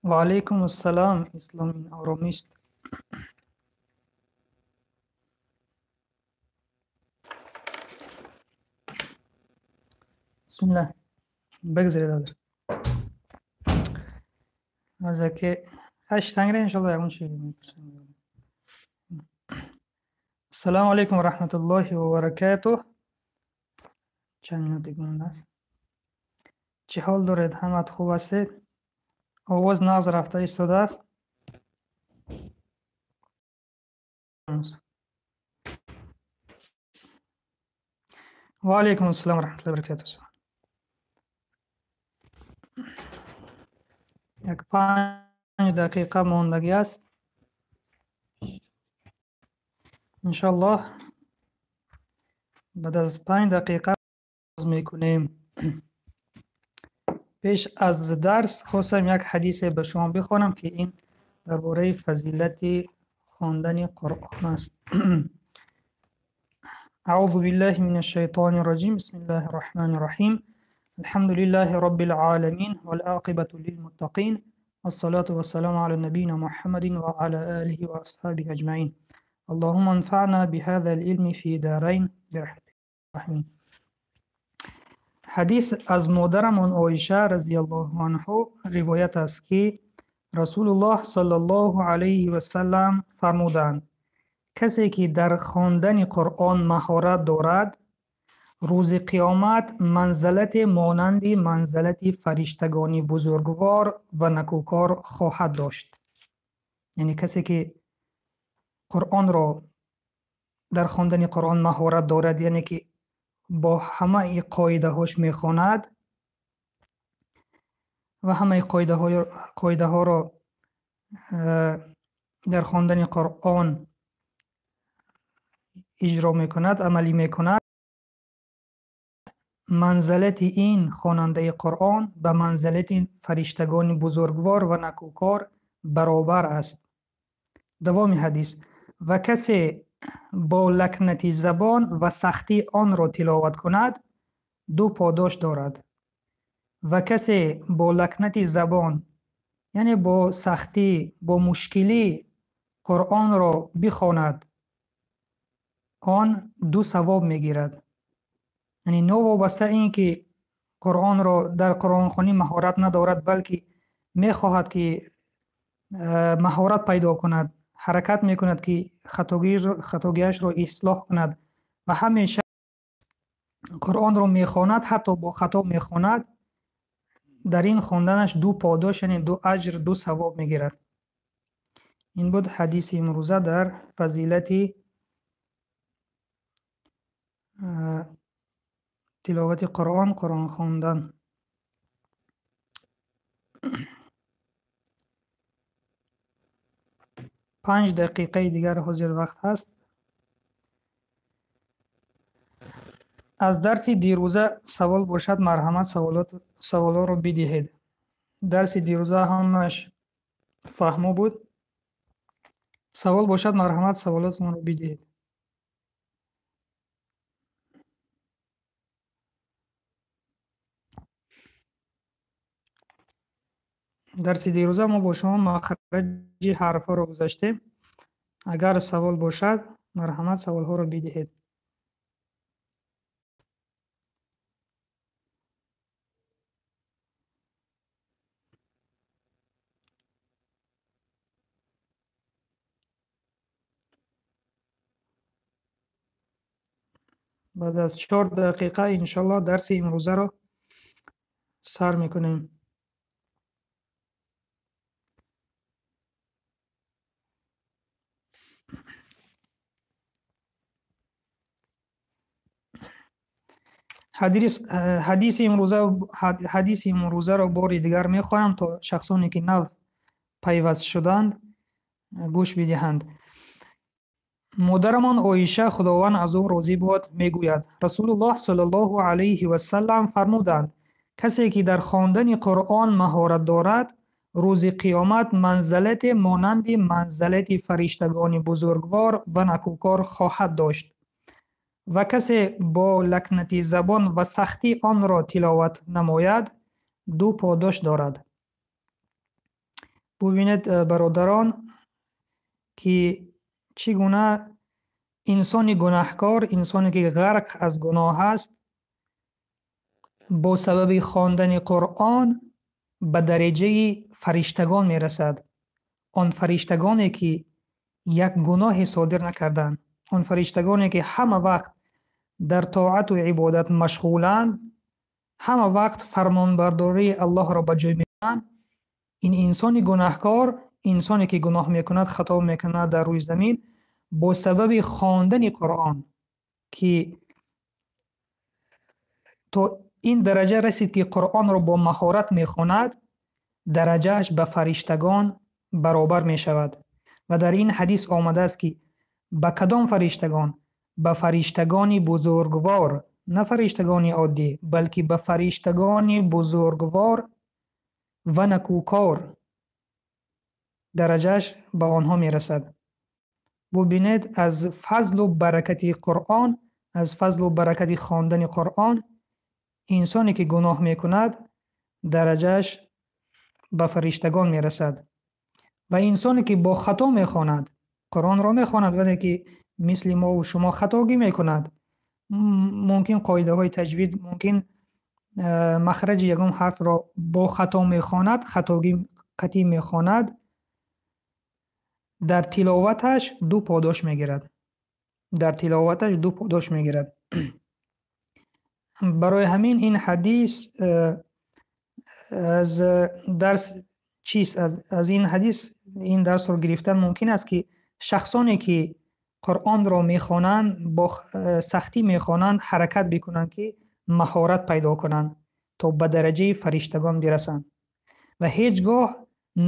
Ва алайкум ассалом, Исломин оромист. Бисмиллаҳ. Бигзаред ҳозир. Ҳозир ки ҳашт тангра иншоаллоҳ ягон чиз мепурсем. Ассалому алайкум ва раҳматуллоҳи ва баракатуҳ. Чанд минути мондааст? Чӣ ҳол доред? Ҳамат хуб ҳастед? Овоз нағз рафта истодааст? Ва алайкум ассалом ва раҳматуллоҳи ва баракатуҳ. Як 5 дақиқа мондагӣ аст. Иншоаллоҳ, баъд аз 5 дақиқа оғоз мекунем. Пеш аз дарс хостам як ҳадисе ба шумо бихонам, ки ин дар бораи фазилати хондани Қуръон аст. أعوذ بالله من الشيطان الرجيم. بسم الله الرحمن الرحيم. الحمد لله رب العالمين والعاقبة للمتقين والصلاة والسلام على نبينا محمد وعلى آله وأصحابه أجمعين. اللهم انفعنا بهذا العلم في دارين برحمتك الرحيم. Ҳадис аз модарамон Оиша разияллоҳу анҳу ривоят аст, ки Расулуллоҳ саллаллоҳу алайҳи васаллам фармуданд: касе ки дар хондани Қуръон маҳорат дорад, рӯзи қиёмат манзалате монанди манзалати фариштагони бузургвор ва накӯкор хоҳад дошт. Яъне касе ки Қуръонро дар хондани Қуръон маҳорат дорад, яъне ки бо ҳамаи қоидаҳош мехонад ва ҳамаи қоидаҳоро дар хондани Қуръон иҷро мекунад, амалӣ мекунад, манзалати ин хонандаи Қуръон ба манзалати фариштагони бузургвор ва накӯкор баробар аст. Давоми ҳадис: ва касе бо лакнати забон ва сахтӣ онро тиловат кунад, ду подош дорад. Ва касе бо лакнати забон, яъне бо сахтӣ, бо мушкилӣ Қуръонро бихонад, он ду савоб мегирад. Яъне новобаста ин ки Қуръонро дар қуръонхонӣ маҳорат надорад, балки мехоҳад, ки маҳорат пайдо кунад, ҳаракат мекунад, ки хатогиашро ислоҳ кунад ва ҳамеша Қуръонро мехонад, ҳатто бо хато мехонад, дар ин хонданаш ду подош, яъне ду аҷр, ду савоб мегирад. Ин буд ҳадиси имрӯза дар фазилати тиловати Қуръон, Қуръон хондан. 5 дақиқаи дигар ҳозир вақт ҳаст. Аз дарси дирӯза савол бошад, марҳамат, саволҳоро бидиҳед. Дарси дирӯза ҳамааш фаҳмо буд. Савол бошад, марҳамат, саволотонро бидиҳед. Дарси дирӯза мо бо шумо махраҷи ҳарфҳоро гузаштем. Агар савол бошад, марҳамат, саволҳоро бидиҳед. Баъд аз 4 дақиқа иншоаллоҳ дарси имрӯзаро сар мекунем. Ҳадиси имрӯзаро бори дигар мехонам, то шахсоне ки нав пайваст шуданд, гӯш бидиҳанд. Модарамон Оиша, Худованд аз ӯ розӣ бод, мегӯяд: Расулуллоҳ саллаллоҳу алайҳи васаллам фармуданд: касе ки дар хондани Қуръон маҳорат дорад, рӯзи қиёмат манзалате монанди манзалати фариштагони бузургвор ва накӯкор хоҳад дошт. Ва касе бо лакнати забон ва сахтӣ онро тиловат намояд, ду подош дорад. Бубинед, бародарон, ки чӣ гуна инсони гунаҳкор, инсоне ки ғарқ аз гуноҳ аст, бо сабаби хондани Қуръон ба дараҷаи фариштагон мерасад. Он фариштагоне ки як гуноҳе содир накарданд, он фариштагоне ки ҳама вақт дар тоату ибодат машғуланд, ҳама вақт фармонбардории Аллоҳро ба ҷой меоранд. Ин инсони гунаҳкор, инсоне ки гуноҳ мекунад, хато мекунад дар рӯи замин, бо сабаби хондани Қуръон, ки то ин дараҷа расид ки Қуръонро бо маҳорат мехонад, дараҷааш ба фариштагон баробар мешавад. Ва дар ин ҳадис омадааст ки ба кадом фариштагон? Ба фариштагони бузургвор, на фариштагони оддӣ, балки ба фариштагони бузургвор ва накӯкор дараҷааш ба онҳо мерасад. Бубинед, аз фазлу баракати Қуръон, аз фазлу баракати хондани Қуръон, инсоне ки гуноҳ мекунад, дараҷааш ба фариштагон мерасад. Ва инсоне ки бо хато мехонад, Қуръонро мехонад, вале ки мисли мо ва шумо хатогӣ мекунад, мумкин қоидаҳои таҷвид, мумкин махраҷи ягон ҳарфро бо хато мехонад, хатогӣ қатъӣ мехонад, дар тиловаташ ду подош мегирад. Дар тиловаташ ду подош мегирад. Барои ҳамин ин ҳадис аз дарс чист? Аз ин ҳадис ин дарсро гирифтан мумкин аст ки шахсоне ки Қуръонро мехонанд, бо сахтӣ мехонанд, ҳаракат бикунанд ки маҳорат пайдо кунанд то ба дараҷаи фариштагон бирасанд. Ва ҳеҷ гоҳ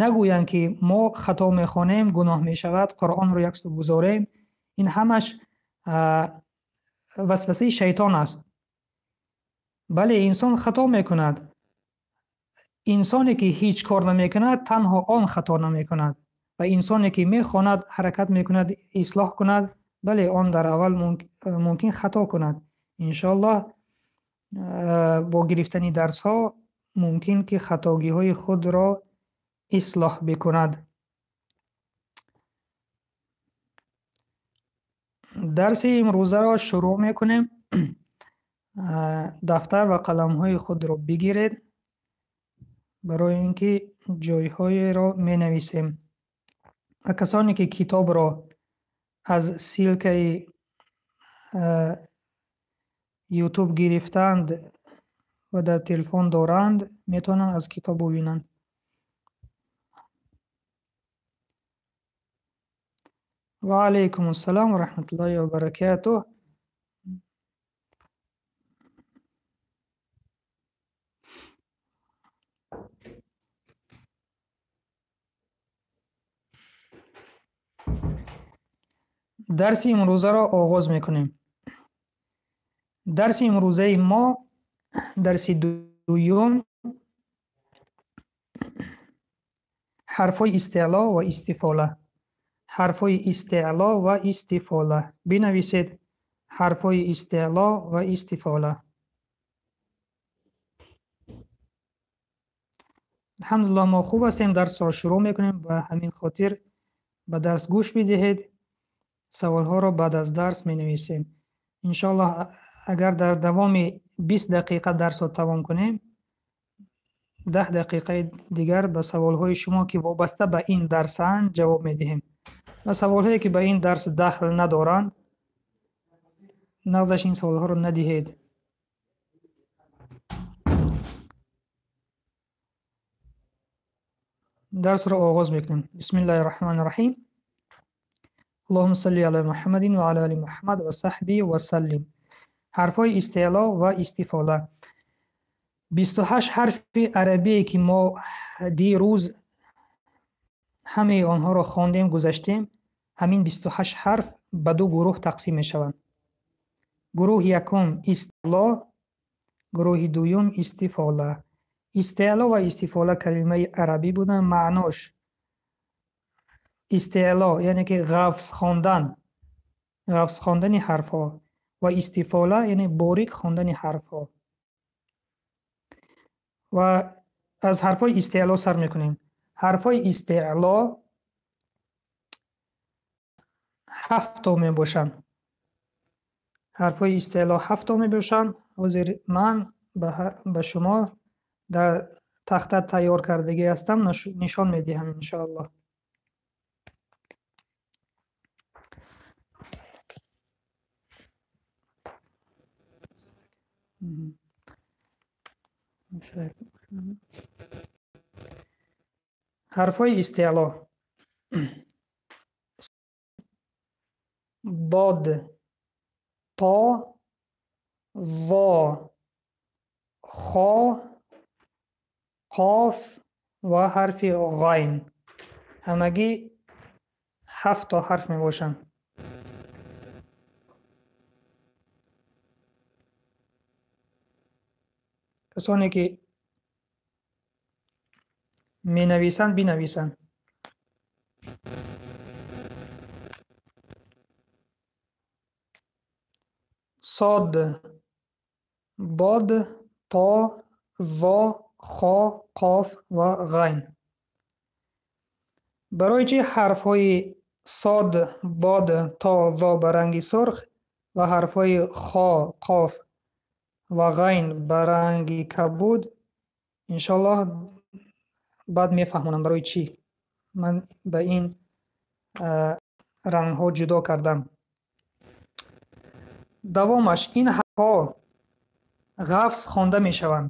нагӯянд ки мо хато мехонем, гуноҳ мешавад, Қуръонро як су гузорем. Ин ҳамаш васвасаи шайтон аст. Бале, инсон хато мекунад. Инсоне ки ҳеҷ кор намекунад, танҳо он хато намекунад. Ва инсоне ки мехонад, ҳаракат мекунад, ислоҳ кунад, бале, он дар аввал мумкин хато кунад. Иншоаллоҳ, бо гирифтани дарсҳо мумкин ки хатогиҳои худро ислоҳ бикунад. Дарси имрӯзаро шурӯъ мекунем. Дафтар ва қаламҳои худро бигиред, барои ин ки ҷойҳоеро менависем. Ва касоне ки китобро аз ссилкаи YouTube гирифтанд ва дар телефон доранд, метавонанд аз китоб бубинанд. Ва алайкум ассалом ва раҳматуллоҳи ва баракатуҳ. Дарси имрӯзаро оғоз мекунем. Дарси имрӯзаи мо дарси дуюм, ҳарфҳои истеъло ва истифола. Ҳарфҳои истеъло ва истифола. Бинависед ҳарфҳои истеъло ва истифола. Алҳамдулиллоҳ, мо хуб ҳастем, дарсро шурӯъ мекунем. Ба ҳамин хотир ба дарс гӯш бидиҳед. Саволҳоро баъд аз дарс менависем. Иншоаллоҳ, агар дар давоми 20 дақиқа дарсро тамом кунем, 10 дақиқаи дигар ба саволҳои шумо ки вобаста ба ин дарсанд ҷавоб медиҳем. Ва саволҳое ки ба ин дарс дахл надоранд, нағзаш ин саволҳоро надиҳед. Дарсро оғоз мекунем. Бисмиллаҳи раҳмони раҳим. Аллоҳумма салли ала Муҳаммадин ва ала али Муҳаммад ва саҳби ва саллим. Ҳарфҳои истеъло ва истифола. 28 ҳарфи арабие ки мо дирӯз ҳамаи онҳоро хондем, гузаштем, ҳамин 28 ҳарф ба ду гурӯҳ тақсим мешаванд. Гурӯҳи якум истеъло, гурӯҳи дуюм истифола. Истеъло ва истифола калимаи арабӣ буданд, маънош истеъло яъне ки ғафз хондан, ғафз хондани ҳарфҳо, ва истифола яъне борик хондани ҳарфҳо. Ва аз ҳарфҳои истеъло сар мекунем. Ҳарфҳои истеъло ҳафт то мебошанд. Ҳарфҳои истеъло ҳафт то мебошанд. Ҳозир ман ба шумо дар тахта тайёр кардагӣ ҳастам, нишон медиҳам иншоаллоҳ. Ҳарфҳои истеъло: дод, то, во, хо, қоф ва ҳарфи ғайн. Ҳамагӣ ҳафт то ҳарф мебошанд. Касоне ки менависанд, бинависанд. Сод, дод, то, во, хо, қоф ва ғайн. Барои чӣ ҳарфҳои сод, дод, то, во ба ранги сурх ва ҳарфҳои хо, қоф ва ғайн ба ранги кабуд? Иншоаллоҳ баъд мефаҳмонам барои чӣ ман ба ин рангҳо ҷудо кардам. Давомаш: ин ҳарфҳо ғафз хонда мешаванд.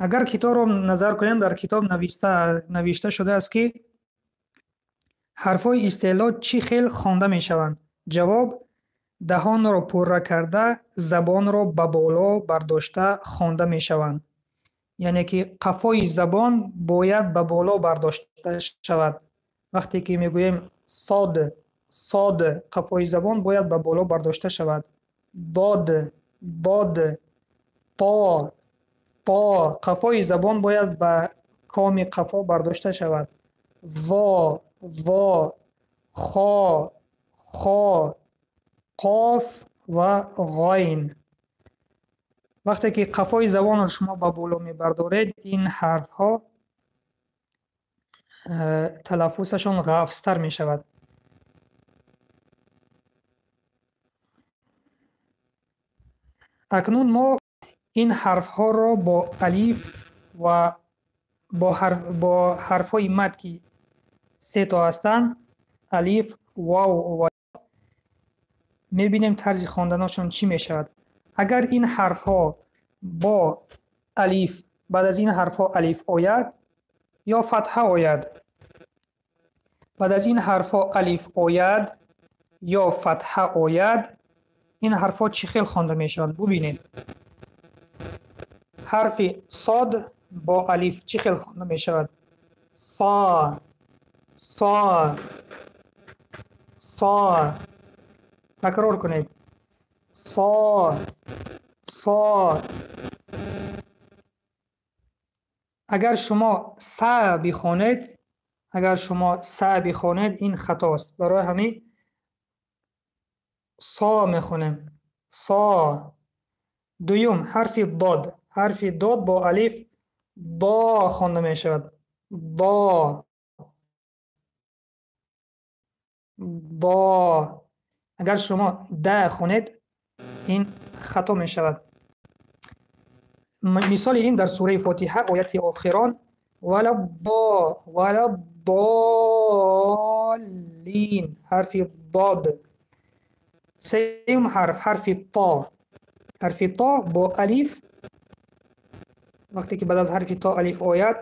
Агар китобро назар кунем, дар китоб навишта шудааст, ки ҳарфҳои истеъло чӣ хел хонда мешаванд. Ҷавоб: даҳонро пурра карда, забонро ба боло бардошта хонда мешаванд. Яъне ки қафои забон бояд ба боло бардошта шавад. Вақте ки мегӯем сод, сод, қафои забон бояд ба боло бардошта шавад. Дод, дод, то, то, қафои забон бояд ба коми қафо бардошта шавад. Во, во, хо, хо, қоф ва ғайн. Вақте ки қафои забонро шумо ба боло мебардоред, ин ҳарфҳо талаффузашон ғафзтар мешавад. Акнун мо ин ҳарфҳоро бо алиф ва бо ҳарфҳои мад, ки се то ҳастанд, алиф, вав ва, мебинем тарзи хонданашон чӣ мешавад. Агар ин ҳарфҳо бо алиф, баъд аз ин ҳарфҳо алиф ояд ё фатҳа ояд, баъд аз ин ҳарфҳо алиф ояд ё фатҳа ояд, ин ҳарфҳо чӣ хел хонда мешаванд? Бубинед. Ҳарфи сод бо алиф чӣ хел хонда мешавад? Са, са, са. Такрор кунед. Со, со. Агар шумо са бихонед, агар шумо са бихонед, ин хатост. Барои ҳамин со мехонем. Со. Дуюм, ҳарфи дод. Ҳарфи дод бо алиф до хонда мешавад. До. До. Агар шумо да хонед, ин хато мешавад. Мисоли ин дар сураи Фотиҳа, ояти охирон: вала доллин, ҳарфи дод. Сеюм ҳарф, ҳарфи то. Ҳарфи то бо алиф, вақте ки баъд аз ҳарфи то алиф ояд,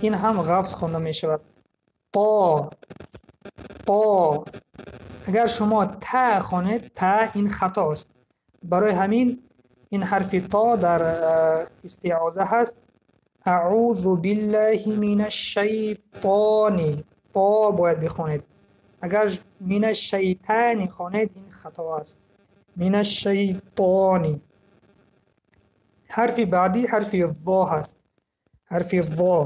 ин ҳам ғафз хонда мешавад. То, то. Агар шумо та хонед, та, ин хатост. Барои ҳамин ин ҳарфи то дар истиоза ҳаст. Аъузу биллаҳи минаш шайтони. То бояд бихонед. Агар минаш шайтани хонед, ин хато аст. Минаш шайтони. Ҳарфи баъдӣ ҳарфи во ҳаст. Ҳарфи во.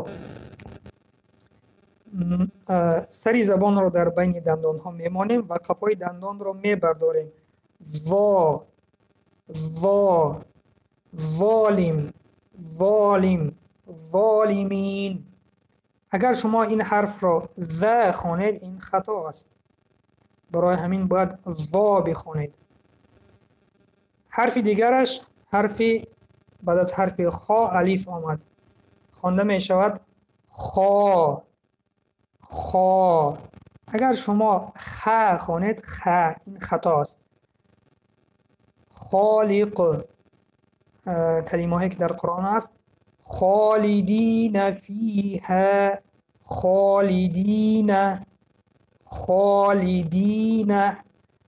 Сари забонро дар байни дандонҳо мемонем ва қафои дандонро мебардорем. Во, во, волим. Золим, золимин. Агар шумо ин ҳарфро з хонед, ин хато аст. Барои ҳамин бояд зо бихонед. Ҳарфи дигараш, ҳарфи баъд аз ҳарфи хо алиф омад. Хонда мешавад хо, хо. Агар шумо ха хонед, ха, ин хато аст. Холиқ, калимаҳое ки дар Қуръон аст, холидина фиҳа, холидина, холидина.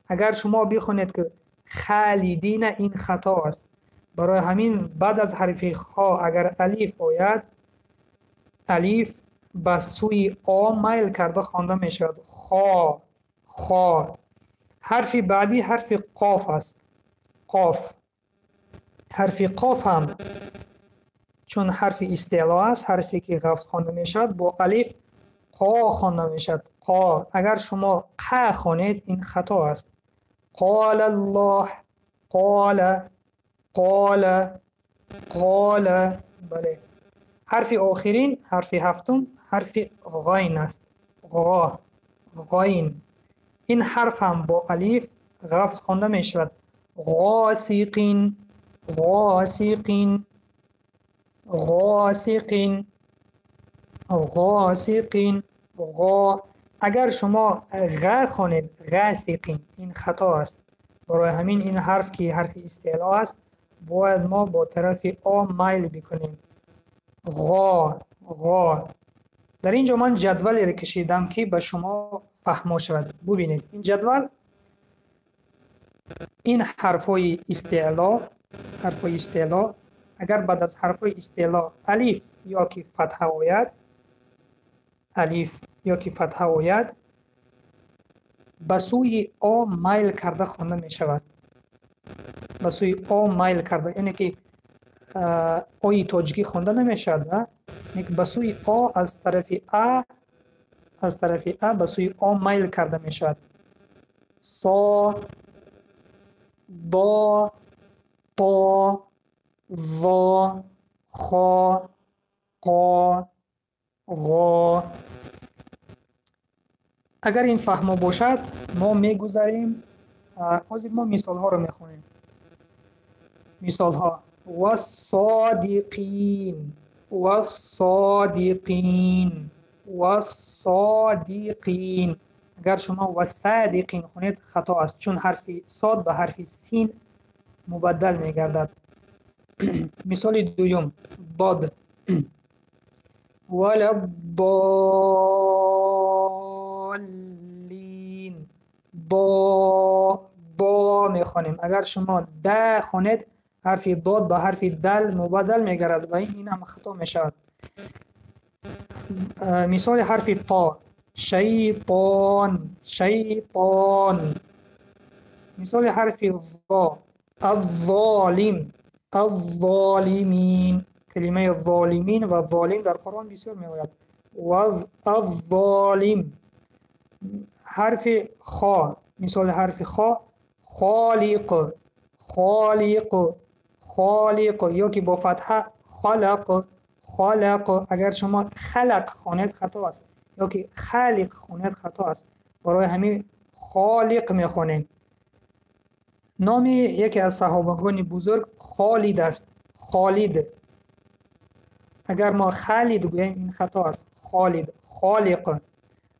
Агар шумо бихонед ки халидина, ин хато аст. Барои ҳамин баъд аз ҳарфи хо агар алиф ояд, алиф ба сӯи о майл карда хонда мешавад. Хо, хо. Ҳарфи баъдӣ ҳарфи қоф аст. Қоф. Ҳарфи қоф ҳам чун ҳарфи истеъло аст, ҳарфе ки ғафз хонда мешавад, бо алиф қо хонда мешавад. Қо. Агар шумо қа хонед, ин хато аст. Қола Аллоҳ, қола, қола, қола. Бале. Ҳарфи охирин, ҳарфи ҳафтум, ҳарфи ғайн аст. Ғо, ғайн. Ин ҳарф ҳам бо алиф ғафз хонда мешавад. Ғосиқин, ғосиқин, ғосиқин, ғосиқин, ғо. Агар шумо ғ хонед, ғасиқин, ин хато аст. Барои ҳамин ин ҳарф ки ҳарфи истеъло аст, бояд мо бо тарафи о майл бикунем. Ғо, ғо. Дар ин ҷо ман ҷадвалеро кашидам ки ба шумо фаҳмо шавад. Бубинед, ин ҷадвал, ин ҳарфҳои истеъло, ҳарфҳои истеъло, агар баъд аз ҳарфҳои истеъло алиф ё ки фатҳа ояд, алиф ё ки фатҳа ояд, ба сӯи о майл карда хонда мешавад. Ба сӯи о майл карда, яъне ки ои тоҷикӣ хонда намешавад, яъне ки ба сӯи о аз тарафи а, аз тарафи а ба сӯи о майл карда мешавад. Со, до, то, зо, хо, қо, ғо. Агар ин фаҳмо бошад, мо мегузарем. Ҳозир мо мисолҳоро мехонем. Мисолҳо: вассодиқин, вассодиқин, вассодиқин. Агар шумо вассадиқин хонед, хато аст, чун ҳарфи сод ба ҳарфи син мубаддал мегардад. Мисоли дуюм: дод. Валаддоллин. До, до мехонем. Агар шумо да хонед, ҳарфи дод ба ҳарфи дал мубаддал мегардад ва ин ҳам хато мешавад. Мисоли ҳарфи то: шайтон, шайтон. Мисоли ҳарфи зо: аззолим, аззолимин. Калимаи золимин ва золим дар Қуръон бисёр меояд. Аззолим. Ҳарфи хо, мисоли ҳарфи хо: холиқ, холиқ, холиқ ё ки бо фатҳа халақ, халақ. Агар шумо халақ хонед, хато аст, ё ки халиқ хонед, хато аст. Барои ҳамин холиқ мехонем. Номи яке аз саҳобагони бузург Холид аст. Холид. Агар мо Халид гӯем, ин хато аст. Холид, холиқ.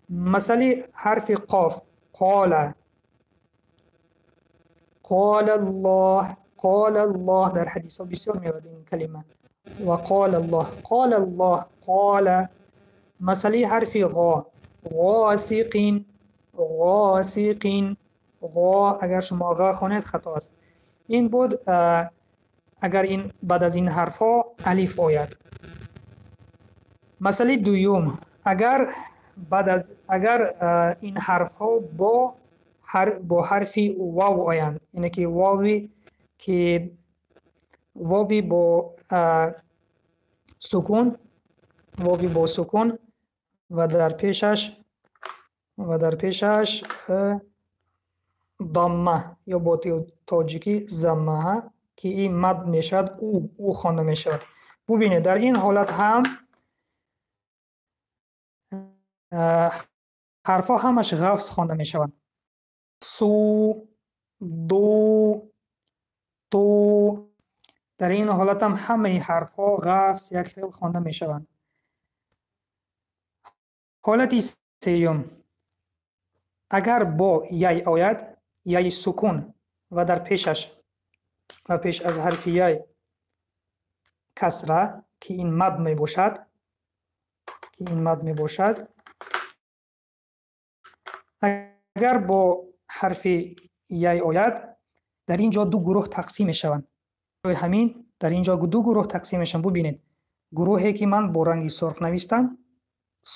Масъали ҳарфи қоф: қола, қола Аллоҳ, қола Аллоҳ. Дар ҳадисҳо бисёр меояд ин калима. Ва қола Аллоҳ, қола Аллоҳ, қола. Масъалаи ҳарфи ғо: ғосиқин, ғосиқин, ғо. Агар шумо ғ хонед, хато аст. Ин буд агар ин баъд аз ин ҳарфҳо алиф ояд. Масъалаи дуюм: агар баъд аз, агар ин ҳарфҳо бо ҳарфи вав оянд, яъне ки вови ки вови бо сукун, вови бо сукун ва дар пешаш, ва дар пешаш дамма ё бо тоҷикӣ заммаҳа, ки ин мад мешавад, ӯ, ӯ хонда мешавад. Бубинед, дар ин ҳолат ҳам ҳарфҳо ҳамаш ғафз хонда мешаванд. Су, ду, ту. Дар ин ҳолат ҳам ҳамаи ҳарфҳо ғафз як хел хонда мешаванд. Ҳолати сеюм, агар бо яй ояд, яи сукун ва дар пешаш ва пеш аз ҳарфи яй касра, ки ин мад мебошад, ки ин мад мебошад, агар бо ҳарфи яй ояд, дар ин ҷо ду гурӯҳ тақсим мешаванд. Барои ҳамин дар ин ҷо ду гурӯҳ тақсим мешаванд. Бубинед, гурӯҳе ки ман бо ранги сурх навистам,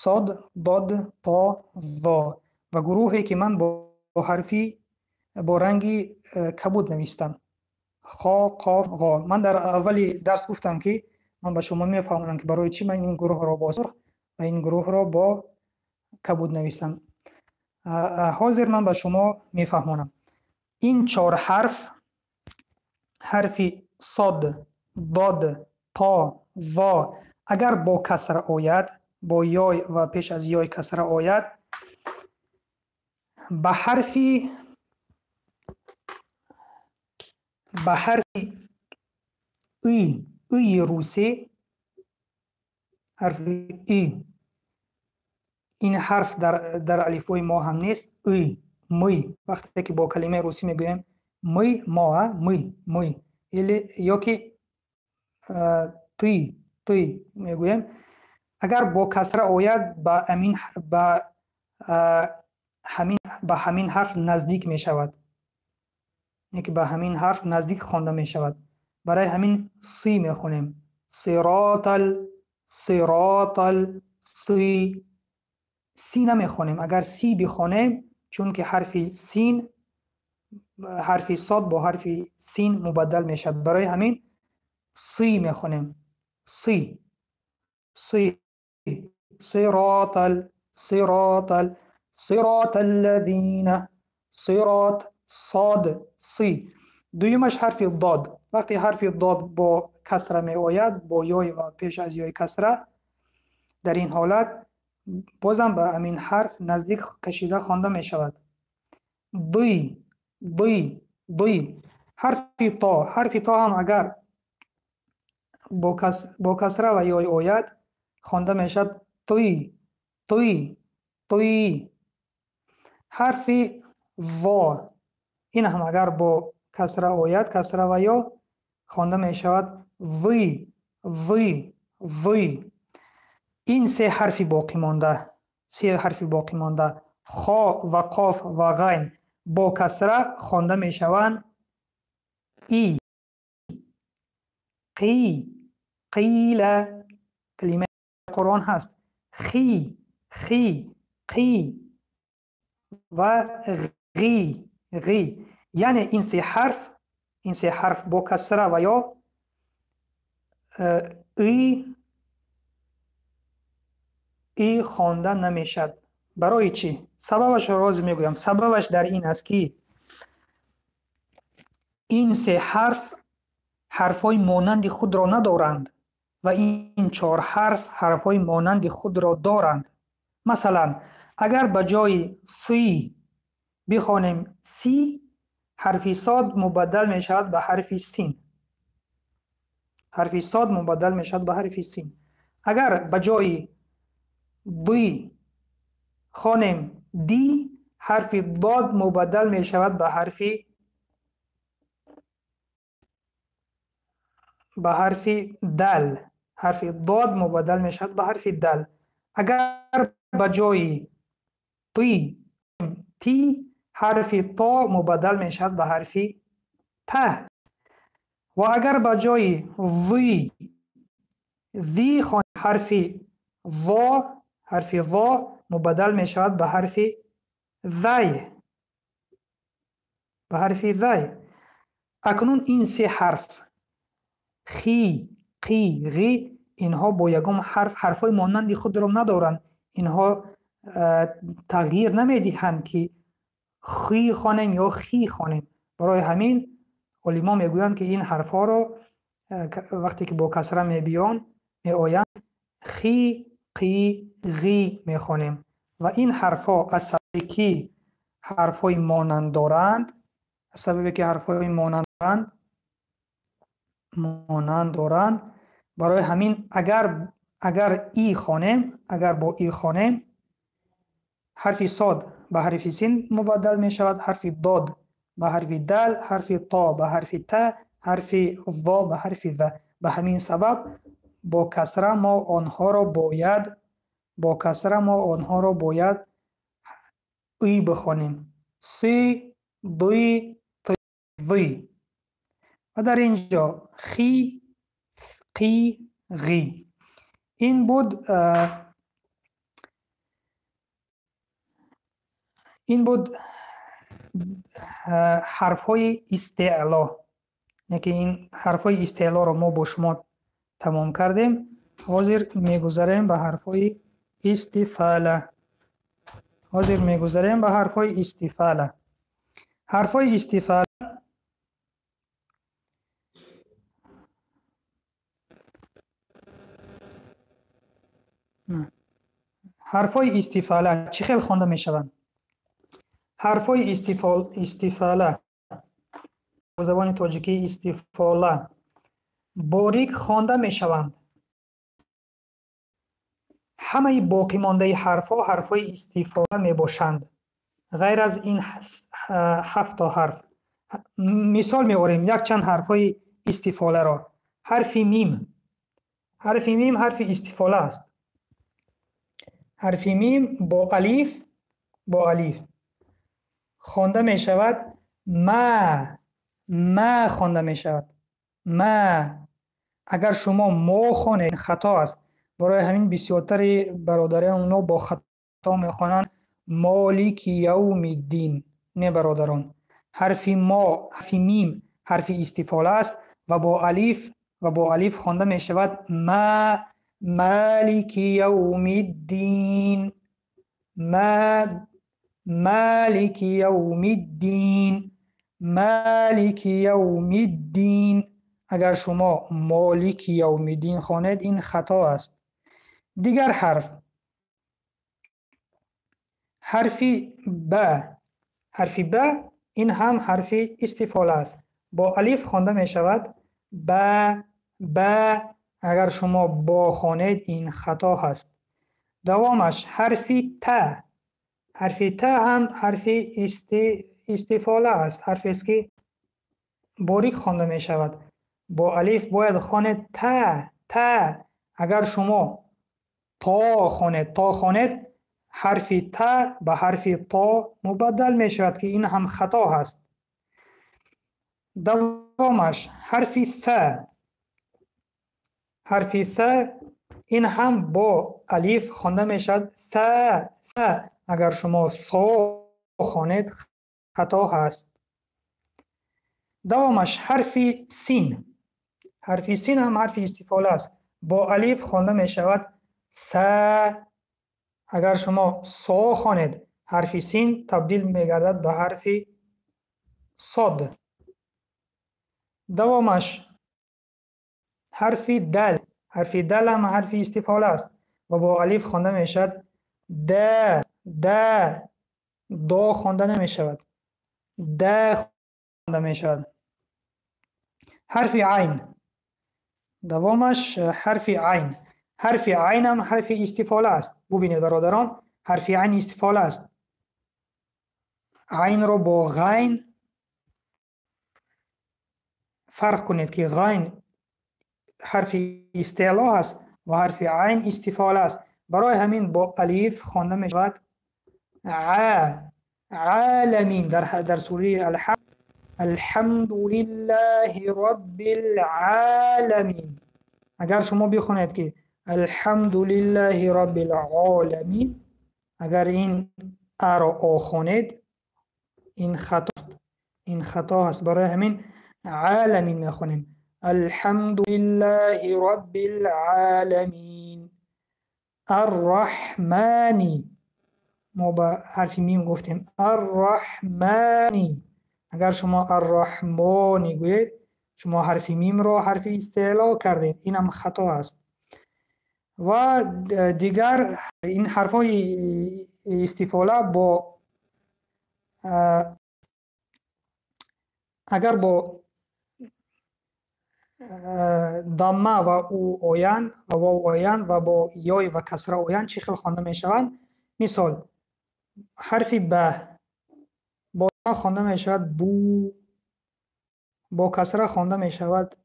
сод, дод, то, во, ва гурӯҳе ки ман бо ҳарфи бо ранги кабуд навистам, хо, қоф, ғо. Ман дар аввали дарс гуфтам, ки ман ба шумо мефаҳмонам, ки барои чӣ ман ин гурӯҳро бо сурх ва ин гурӯҳро бо кабуд навистам. Ҳозир ман ба шумо мефаҳмонам. Ин чор ҳарф, ҳарфи сод, дод, то, во, агар бо касра ояд, бо ёй ва пеш аз ёй касра ояд, ба ҳарфи и, и русӣ, ҳарфи и, ин ҳарф дар алифбои мо ҳам нест, и, мы. Вақте ки бо калимаи русӣ мегӯем мы, мо, мы, мы, или ёки ты, ты мегӯем, агар бо касра ояд, ба ҳамин ҳарф наздик мешавад, яке ба ҳамин ҳарф наздик хонда мешавад. Барои ҳамин си мехонем. Сиротал, сиротал, си. Си намехонем. Агар си бихонем, чунки ҳарфи син, ҳарфи сод бо ҳарфи син мубаддал мешавад. Барои ҳамин си мехонем. Си, си, сиротал, сиротал, сироталлазина, сирот, сод, си. Дуюмаш ҳарфи дод. Вақте ҳарфи дод бо касра меояд, бо ёй ва пеш аз ёй касра, дар ин ҳолат бозам ба ҳамин ҳарф наздик кашида хонда мешавад. Ди, ди, ди. Ҳарфи то, ҳарфи то ҳам агар бо касра ва ёй ояд, хонда мешавад ти, ти, ти. Ҳарфи во, ин ҳам агар бо касра ояд, касра ва ё, хонда мешавад ви, ви, ви. Ин се ҳарфи боқӣ монда, се ҳарфи боқӣ монда, хо ва қоф ва ғайн бо касра хонда мешаванд и, қи, қила, калимаи Қуръон ҳаст, хи, хи, қи ва ғи, ғи. Яъне ин се ҳарф, ин се ҳарф бо касра ва ё и, и хонда намешавад. Барои чӣ? Сабабашро роз мегӯям. Сабабаш дар ин аст, ки ин се ҳарф ҳарфҳои монанди худро надоранд ва ин чор ҳарф ҳарфҳои монанди худро доранд. Масалан, агар ба ҷои си бихонем си, ҳарфи сод мубаддал мешавад ба ҳарфи син. Ҳарфи сод мубаддал мешавад ба ҳарфи син. Агар ба ҷои ди хонем ди, ҳарфи дод мубаддал мешавад ба ҳарфи дал. Ҳарфи дод мубаддал мешавад ба ҳарфи дал. Агар ба ҷои ти, ти, ҳарфи то мубаддал мешавад ба ҳарфи та. Ва агар ба ҷои ви, ви хонем, ҳарфи во, ҳарфи во мубаддал мешавад ба ҳарфи зай, ба ҳарфи зай. Акнун ин се ҳарф хи, қи, ғи, инҳо бо ягон ҳарф ҳарфҳои монанди худро надоранд. Инҳо тағйир намедиҳанд, ки хи хонем ё хи хонем. Барои ҳамин олимон мегӯянд, ки ин ҳарфҳоро вақте ки бо касра меоянд, хи, қи, ғи мехонем. Ва ин ҳарфҳо аз сабабе ки ҳарфҳои монанд доранд, аз сабабе ки ҳарфҳои монанд доранд, барои ҳамин агар и хонем, агар бо и хонем, ҳарфи сод ба ҳарфи син мубаддал мешавад, ҳарфи дод ба ҳарфи дал, ҳарфи то ба ҳарфи та, ҳарфи во ба ҳарфи за. Ба ҳамин сабаб бо касра мо онҳоро бояд, бо касра мо онҳоро бояд и бихонем. Си, ди, ти, ви. Ва дар ин ҷо хи, қи, ғи. Ин буд, ин буд ҳарфҳои истеъло. Яке ин ҳарфҳои истеълоро мо бо шумо тамом кардем. Ҳозир мегузарем ба ҳарфҳои истифола. Ҳозир мегузарем ба ҳарфҳои истифола. Ҳарфҳои истифола ҳарфҳои истифола чӣ хел хонда мешаванд? Ҳарфҳои истифола бо забони тоҷикӣ истифола борик хонда мешаванд. Ҳамаи боқимондаи ҳарфҳо ҳарфҳои истифола мебошанд, ғайр аз ин ҳафт то ҳарф. Мисол меорем якчанд ҳарфҳои истифоларо. Ҳарфи мим. Ҳарфи мим ҳарфи истифола аст. Ҳарфи мим бо алиф, бо алиф хонда мешавад ма, ма хонда мешавад. Ма. Агар шумо мо хонед, хато аст. Барои ҳамин бисёртари бародарон мо бо хато мехонанд молики явмиддин. Не бародарон, ҳарфи мо, ҳарфи мим ҳарфи истифола аст ва бо алиф, ва бо алиф хонда мешавад ма, малики явмиддин, ма, малики явмиддин, малики явмиддин. Агар шумо молики явмиддин хонед, ин хато аст. Дигар ҳарф, ҳарфи ба. Ҳарфи ба ин ҳам ҳарфи истифола аст. Бо алиф хонда мешавад ба, ба. Агар шумо бо хонед, ин хато ҳаст. Давомаш ҳарфи та. Ҳарфи та ҳам ҳарфи истифола аст, ҳарфест ки борик хонда мешавад. Бо алиф бояд хонед та, та. Агар шумо то хонед, то хонед, ҳарфи та ба ҳарфи то мубаддал мешавад, ки ин ҳам хато ҳаст. Давомаш ҳарфи са. Ҳарфи са ин ҳам бо алиф хонда мешавад са, са. Агар шумо со хонед, хато ҳаст. Давомаш ҳарфи син. Ҳарфи син ҳам ҳарфи истифола аст. Бо алиф хонда мешавад са. Агар шумо со хонед, ҳарфи син табдил мегардад ба ҳарфи сод. Давомаш ҳарфи дал. Ҳарфи дал ҳам ҳарфи истифола аст ва бо алиф хонда мешавад да, да. До хонда намешавад, да хонда мешавад. Ҳарфи айн. Давомаш ҳарфи айн. Ҳарфи айн ҳам ҳарфи истифола аст. Бубинед бародарон, ҳарфи айн истифола аст. Айнро бо ғайн фарқ кунед, ки ғайн ҳарфи истеъло аст ва ҳарфи айн истифола аст. Барои ҳамин бо алиф хонда мешавад а, аламин. Дар сураи Алҳамд, алҳамду лиллаҳи роббил оламин. Агар шумо бихонед ки алҳамду лиллаҳи роббил оламин, агар ин аро о хонед, ин хато аст. Ин хато аст. Барои ҳамин аламин мехонем. Алҳамду лиллаҳи роббил оламин. Арраҳмани. Мо ба ҳарфи мим гуфтем арраҳмани. Агар шумо арраҳмони гӯед, Шумо ҳарфи мимро ҳарфи истеъло кардед, ин ҳам хато аст. Ва дигар ин ҳарфҳои истифола бо агар бо дамма ва у оянд ва вов оянд ва бо ёй ва касра оянд, чӣ хел хонда мешаванд? Мисол, ҳарфи ба бо дамма хонда мешавад бу, бо касра хонда мешавад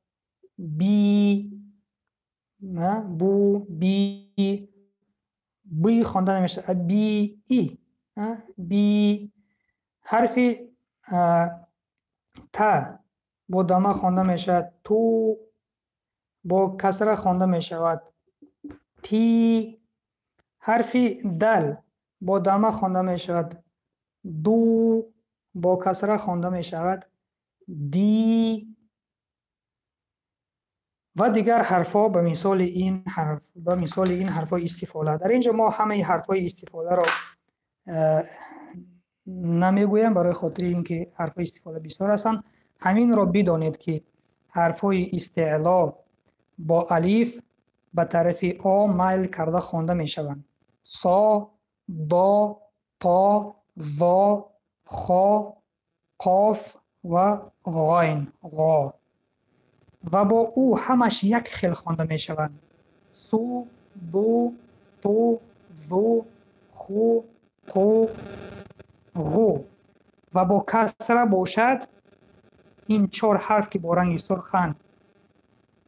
би, бу, би, би хонда намешавад, би, и, би. Ҳарфи та бо дамма хонда мешавад ту, бо касра хонда мешавад ти. Ҳарфи дал бо дамма хонда мешавад ду, бо касра хонда мешавад ди. Ва дигар ҳарфҳо ба мисоли ин ҳарф, ба мисоли ин ҳарфҳои истифола. Дар инҷо мо ҳамаи ҳарфҳои истифоларо намегӯям, барои хотири ин ки ҳарфҳои истифола бисёр ҳастанд. Ҳаминро бидонед, ки ҳарфҳои истеъло бо алиф ба тарафи о майл карда хонда мешаванд. Со, до, то, зо, хо, қоф ва ғайн, ғо. Ва бо ӯ ҳамаш як хел хонда мешаванд. Су, ду, ту, зу, ху, қу, ғу. Ва бо касра бошад, ин чор ҳарф ки бо ранги сурханд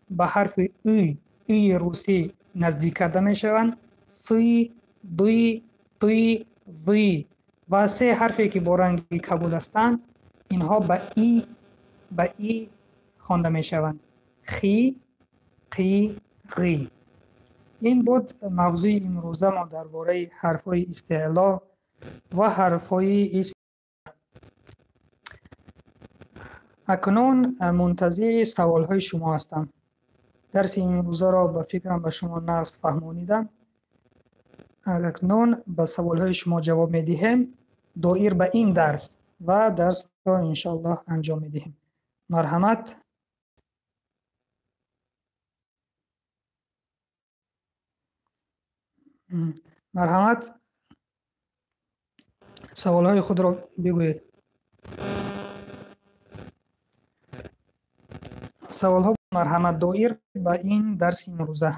ба ҳарфи ы, ии русӣ наздик карда мешаванд. Сы, ды, ты, зы. Ва се ҳарфе ки бо ранги кабуд ҳастанд, инҳо ба и хонда мешаванд. Хи, қи, ғи. Ин буд мавзӯи имрӯза мо дар бораи ҳарфҳои истеъло ва ҳарфҳои акнун мунтазири саволҳои шумо ҳастам. Дарси имрӯзаро ба фикрам ба шумо нағз фаҳмонидам. Акнун ба саволҳои шумо ҷавоб медиҳем доир ба ин дарс ва дарсро иншоаллоҳ анҷом медиҳем. Марҳамат. Марҳамат, саволҳои худро бигӯед. Саволҳо марҳамат доир ба ин дарси имрӯза.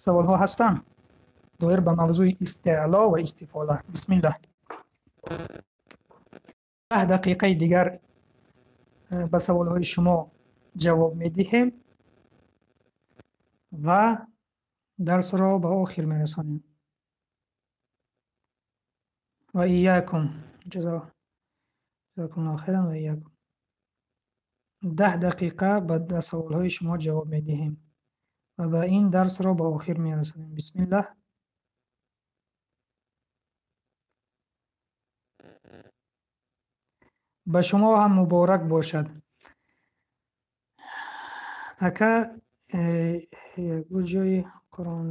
Саволҳо ҳастанд доир ба мавзӯи истеъло ва истифола. Бисмиллаҳ. 10 дақиқаи дигар ба саволҳои шумо ҷавоб медиҳем ва дарсро ба охир мерасонем. Ва иякум. Ҷазокумуллоҳу хайран ва иякум. 10 дақиқа ба саволҳои шумо ҷавоб медиҳем ва ба ин дарсро ба охир мерасонем. Бисмиллаҳ. Ба шумо ҳам муборак бошад. Ака, ягон ҷои Қуръон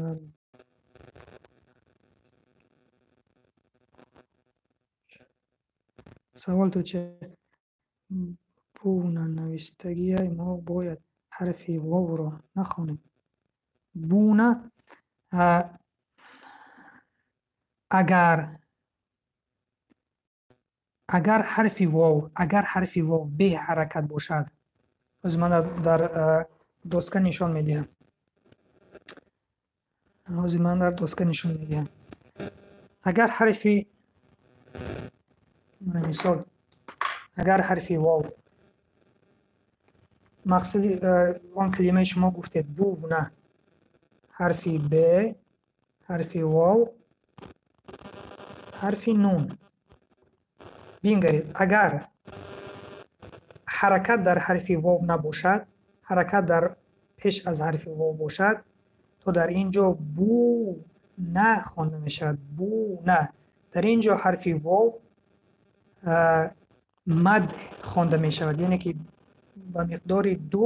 савол то че буна навиштагия мо бояд ҳарфи вовро нахонем. Буна, агар ҳарфи вов, агар ҳарфи вов беҳаракат бошад, ҳозир ман дар доска нишон медиҳам. Ҳозир ман дар доска нишон медиҳам. Агар ҳарфи, мисол, агар ҳарфи вов, мақсади он калимаи шумо гуфтед бувна, ҳарфи б, ҳарфи вов, ҳарфи нун. Бингаред, агар ҳаракат дар ҳарфи вов набошад, ҳаракат дар пеш аз ҳарфи вов бошад, то дар ин ҷо бу на хонда мешавад. Бу на. Дар ин ҷо ҳарфи вов мад хонда мешавад, яъне ки ба миқдори ду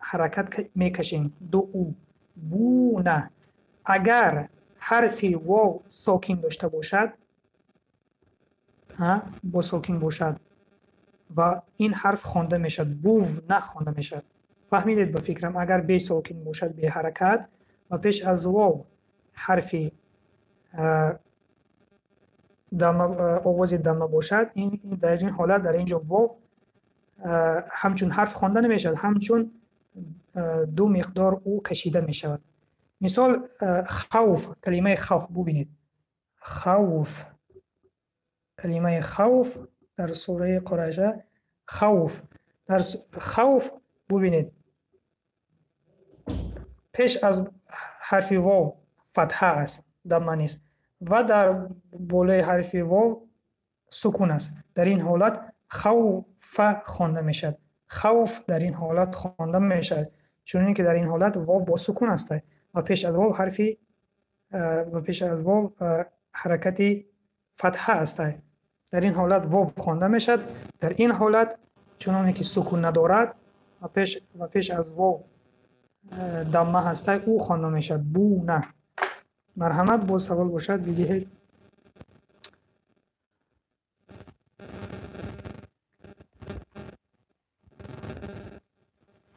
ҳаракат мекашем, ду у. Бу на. Агар ҳарфи вов сокин дошта бошад, Бо сокин бошад ва ин ҳарф хонда мешавад, був нахонда мешавад. Фаҳмидед ба фикрам, агар бе сокин бошад, беҳаракат ва пеш аз вов ҳарфи овози дамма бошад, ин дар ин ҳолат дар инҷо вов ҳамчун ҳарф хонда намешавад, ҳамчун ду миқдор ӯ кашида мешавад. Мисол хавф, калимаи хавф бубинед. Хавф, калимаи хавф дар сураи Қурайша, хавф, дар хавф бубинед, пеш аз ҳарфи вов фатҳа аст, дамма нест ва дар болои ҳарфи вов сукун аст. Дар ин ҳолат хавфа хонда мешавад. Хавф дар ин ҳолат хонда мешавад, чунин ки дар ин ҳолат вов бо сукун аст ва пеш аз вов ҳарфи ва пеш аз вов ҳаракати фатҳа аст. Дар ин ҳолат вов хонда мешавад. Дар ин ҳолат чуноне ки сукун надорад ва пеш аз вов дамма ҳаст, ӯ хонда мешавад. Бу на. Марҳамат, боз савол бошад бидиҳед.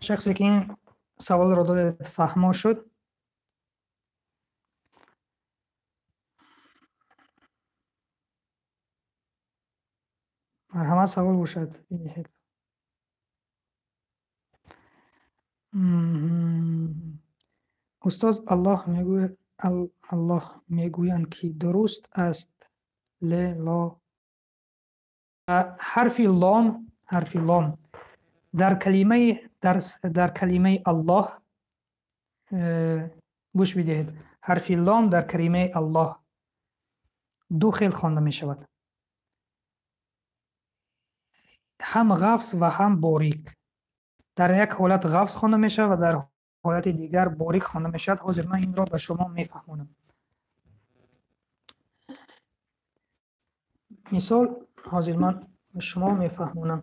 Шахсе ки ин саволро додед фаҳмо шуд. Марҳамат, савол бошад бидиҳед. Устоз, Аллоҳ мегӯяд, Аллоҳ мегӯянд ки дуруст аст ле ло. Ҳарфи лом, ҳарфи лом дар калимаи дар калимаи Аллоҳ, гӯш бидиҳед, ҳарфи лом дар калимаи Аллоҳ ду хел хонда мешавад, ҳам ғафз ва ҳам борик. Дар як ҳолат ғафз хонда мешавад ва дар ҳолати дигар борик хонда мешавад. Ҳозир ман инро ба шумо мефаҳмонам. Мисол, ҳозир ман ба шумо мефаҳмонам.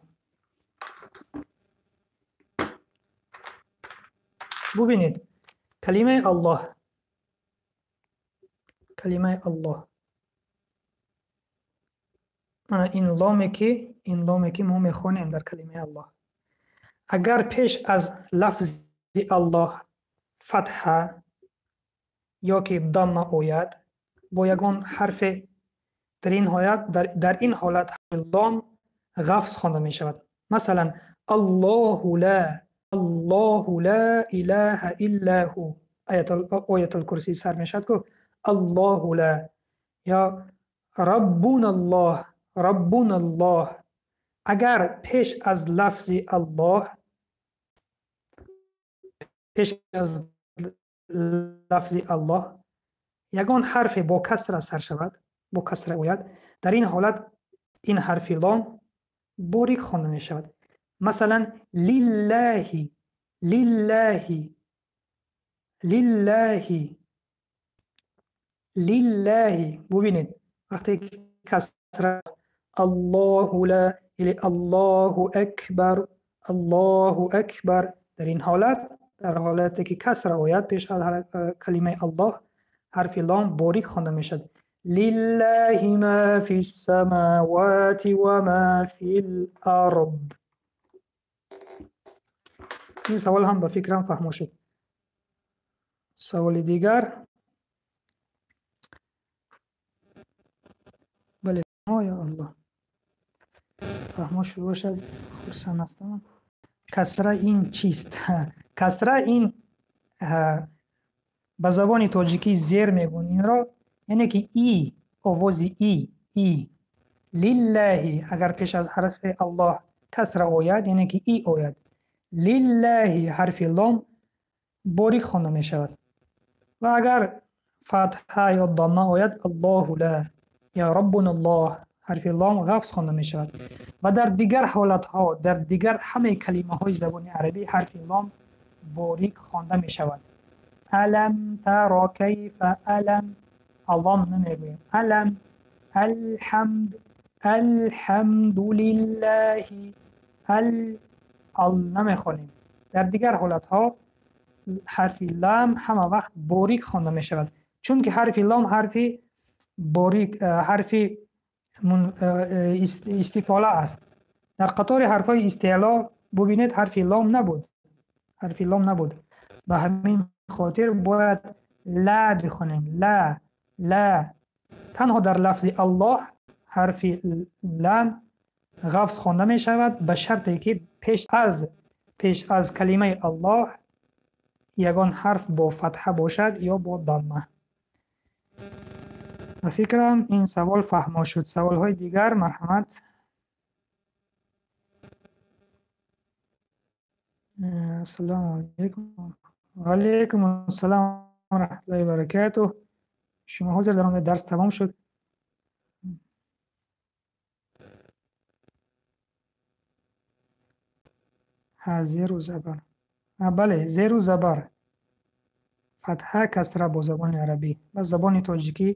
Бубинед, калимаи Аллоҳ, калимаи Аллоҳ, мана ин ломе ки, ин ломе ки мо мехонем дар калимаи Аллоҳ, агар пеш аз лафзи Аллоҳ фатҳа ё ки дамма ояд бо ягон ҳарфе, дар ин ҳолат, дар ин ҳолат лом ғафз хонда мешавад. Масалан, Аллоҳу ла, Аллоҳу ла илаҳа илла ҳу, оятул курсӣ сар мешавад ку Аллоҳу ла, ё Раббуналлоҳ, Раббуналлоҳ. Агар пеш аз лафзи Аллоҳ, пеш аз лафзи Аллоҳ ягон ҳарфе бо касра сар шавад, бо касра ояд, дар ин ҳолат ин ҳарфи лом борик хонда мешавад. Масалан, лиллаҳи, лиллаҳи, лиллаҳи, лиллаҳи. Бубинед, вақте касра Аллоҳу ла или Аллоҳу акбар, Аллоҳу акбар, дар ин ҳолат, дар ҳолате ки касра ояд пеш аз калимаи Аллоҳ, ҳарфи лом борик хонда мешавад. Лиллаҳи ма фис самавати ва ма фил ард. Ин савол ҳам ба фикрам фаҳмо шуд. Саволи дигар. Бале, ё Аллоҳ, фаҳмо шуд бошад, хурсанд ҳастам. Касра ин чист? Касра ин ба забони тоҷикӣ зер мегӯянд инро, яъне ки и, овози и, и. Лиллаҳи, агар пеш аз ҳарфи Аллоҳ касра ояд, яъне ки и ояд. Лиллаҳи, ҳарфи лом борик хонда мешавад. Ва агар фатҳа ё дамма ояд, Аллоҳу ла ё Раббуналлоҳ, ҳарфи лом ғафз хонда мешавад. Ва дар дигар ҳолатҳо, дар дигар ҳамаи калимаҳои забони арабӣ ҳарфи лом борик хонда мешавад. Алам тара кайфа алам, аллом намегӯем. Алам, алҳамд, алҳамдулиллаҳи, ал, ал намехонем. Дар дигар ҳолатҳо ҳарфи лам ҳама вақт борик хонда мешавад, чунки ҳарфи лом ҳарфи борик, ҳарфи истифола аст. Дар қатори ҳарфҳои истеъло бубинед, ҳарфи лом набуд. Ҳарфи лом набуд. Ба ҳамин хотир бояд ла бихонем. Ла, ла. Танҳо дар лафзи Аллоҳ ҳарфи лам ғафз хонда мешавад, ба шарте ки пеш аз калимаи Аллоҳ ягон ҳарф бо фатҳа бошад ё бо дамма. Ба фикрам ин савол фаҳмо шуд. Саволҳои дигар марҳамат. Ассалому алайкум. Ва алайкум ассалом ва раҳматуллоҳи ва баракатуҳ. Шумо ҳозир дар омадед, дарс тамом шуд. Ҳа, зеру забар. Бале, зеру забар. Фатҳа, касра бо забони арабӣ. Ба забони тоҷикӣ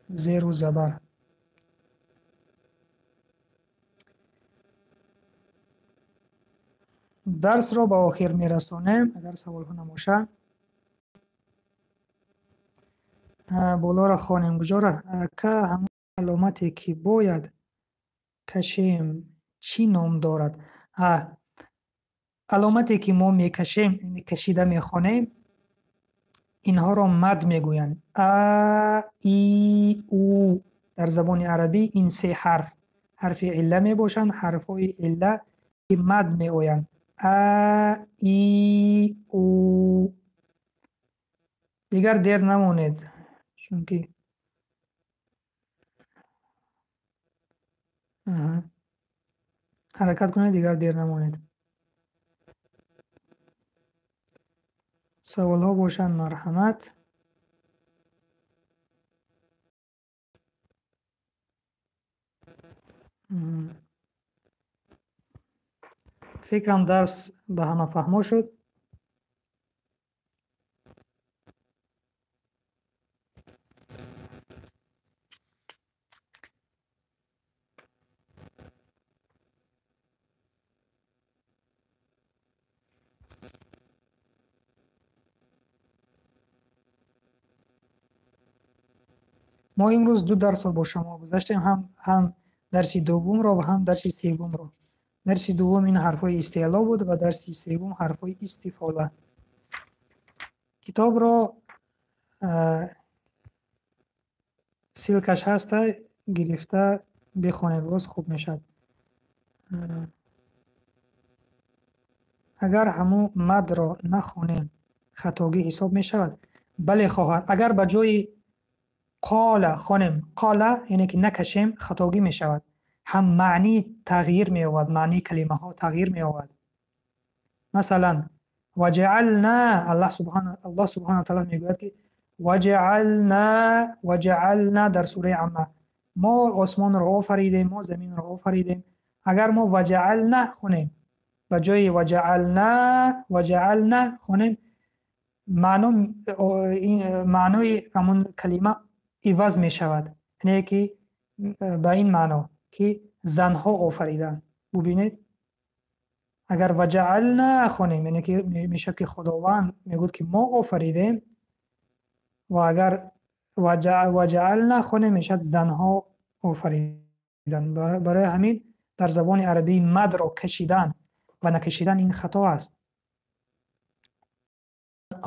зеру забар. Дарсро ба охир мерасонем, агар саволҳо набошад. Болоро хонем. Куҷоро? Ака, ҳамон аломате ки бояд кашем чӣ ном дорад? Аломате ки мо мекашем, кашида мехонем, инҳоро мад мегӯянд. А, и, у. Дар забони арабӣ ин се ҳарф ҳарфи илла мебошанд, ҳарфҳои илла ки мад меоянд. А, и, у. Дигар дер намонед, чунки ҳаракат кунед, дигар дер намонед. Саволҳо бошанд, марҳамат. Фикрам дарс ба ҳама фаҳмо шуд. Мо имрӯз ду дарсро бо шумо гузаштем, ҳам дарси дуввумро ва ҳам дарси севумро. Дарси дуввум ин ҳарфҳои истеъло буд ва дарси севум ҳарфҳои истифола. Китобро ссылкаш ҳаста, гирифта бихонед, боз хуб мешавад. Агар ҳамун мадро нахонем, хатогӣ ҳисоб мешавад? Бале, хоҳар. Агар ба ҷои қола хонем, қола яъне ки накашем, хатогӣ мешавад. Ҳам маънӣ тағйир меёбад, маънии калимаҳо тағйир меёбад. Масалан, ваҷаална, Аллоҳ субҳанаҳу ва таъала мегӯяд ки ваҷаална, ваҷаална дар сураи Амма. Мо осмонро офаридем, мо заминро офаридем. Агар мо ваҷаална хонем, ба ҷои ваҷаална, ваҷаална хонем, маънои ҳамон калима иваз мешавад. Яъне ки ба ин маъно ки занҳо офариданд. Бубинед, агар ваҷаална хонем, яъне ки мешавад ки Худованд мегӯяд ки мо офаридем, ва агар ваҷаална хонем, мешавад занҳо офариданд. Барои ҳамин дар забони арабӣ мадро кашидан ва накашидан ин хато аст.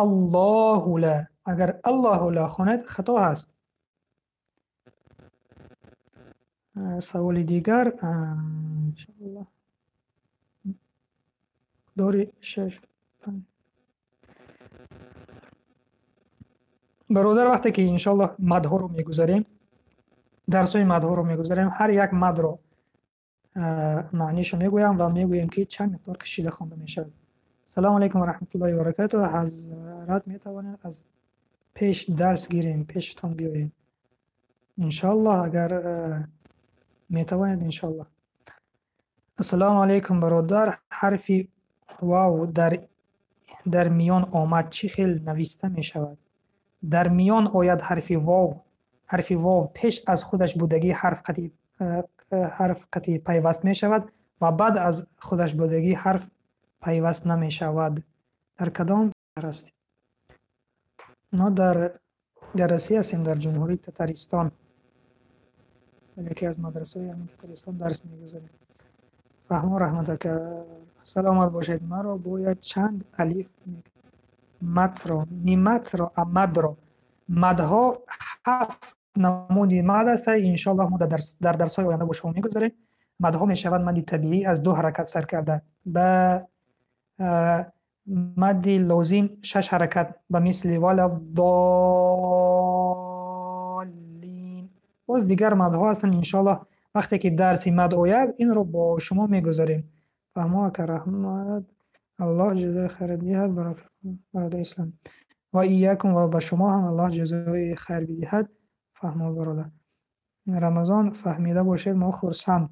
Аллоҳу ла, агар Аллоҳу ла хонед, хато аст. Саволи дигар, иншоаллоҳ. Дори шаш панҷ. Бародар, вақте ки иншоаллоҳ мадҳоро мегузарем, дарсҳои мадҳоро мегузарем, ҳар як мадро маънишо мегӯям ва мегӯем ки чанд миқдор кашида хонда мешавад. Салому алайкум ва раҳматуллоҳи ва баракатуҳ. Ҳазрат, метавонед аз пеш дарс гирем, пештон биёем? Иншоаллоҳ, агар метавонед, иншоаллоҳ. Ассалому алайкум, бародар. Ҳарфи вав дар миён омад, чӣ хел нависта мешавад? Дар миён ояд ҳарфи вов. Ҳарфи вов пеш аз худаш будагӣ ҳарф қатъи пайваст мешавад ва баъд аз худаш будагӣ ҳарф пайваст намешавад. Дар кадом шаҳр ҳастед? Мо дар Россия ҳастем, дар Ҷумҳурии Татаристон. Дар яке аз мадрасаҳои ҳамин Татаристон дарс мегузарем. Фаҳмо, раҳмат ака, саломат бошед. Маро бояд чанд алиф матро, ниматро, амадро. Мадҳо 7 намуди мад аст. Иншоаллоҳ мо дар дарсҳои оянда бо шумо мегузарем. Мадҳо мешавад мади табиӣ аз 2 ҳаракат сар карда. Ба мади лозим 6 ҳаракат ба мисли вала доллин. Боз дигар мадҳо ҳастанд. Иншоаллоҳ вақте ки дарси мад ояд инро бо шумо мегузарем. Фаҳмо ака, раҳмат, Аллоҳ ҷазои хайр диҳад бародари ислом. Ва иякум, ва ба шумо ҳам Аллоҳ ҷазои хайр бидиҳад. Фаҳмо бародар. Рамазон фаҳмида бошед, мо хурсанд.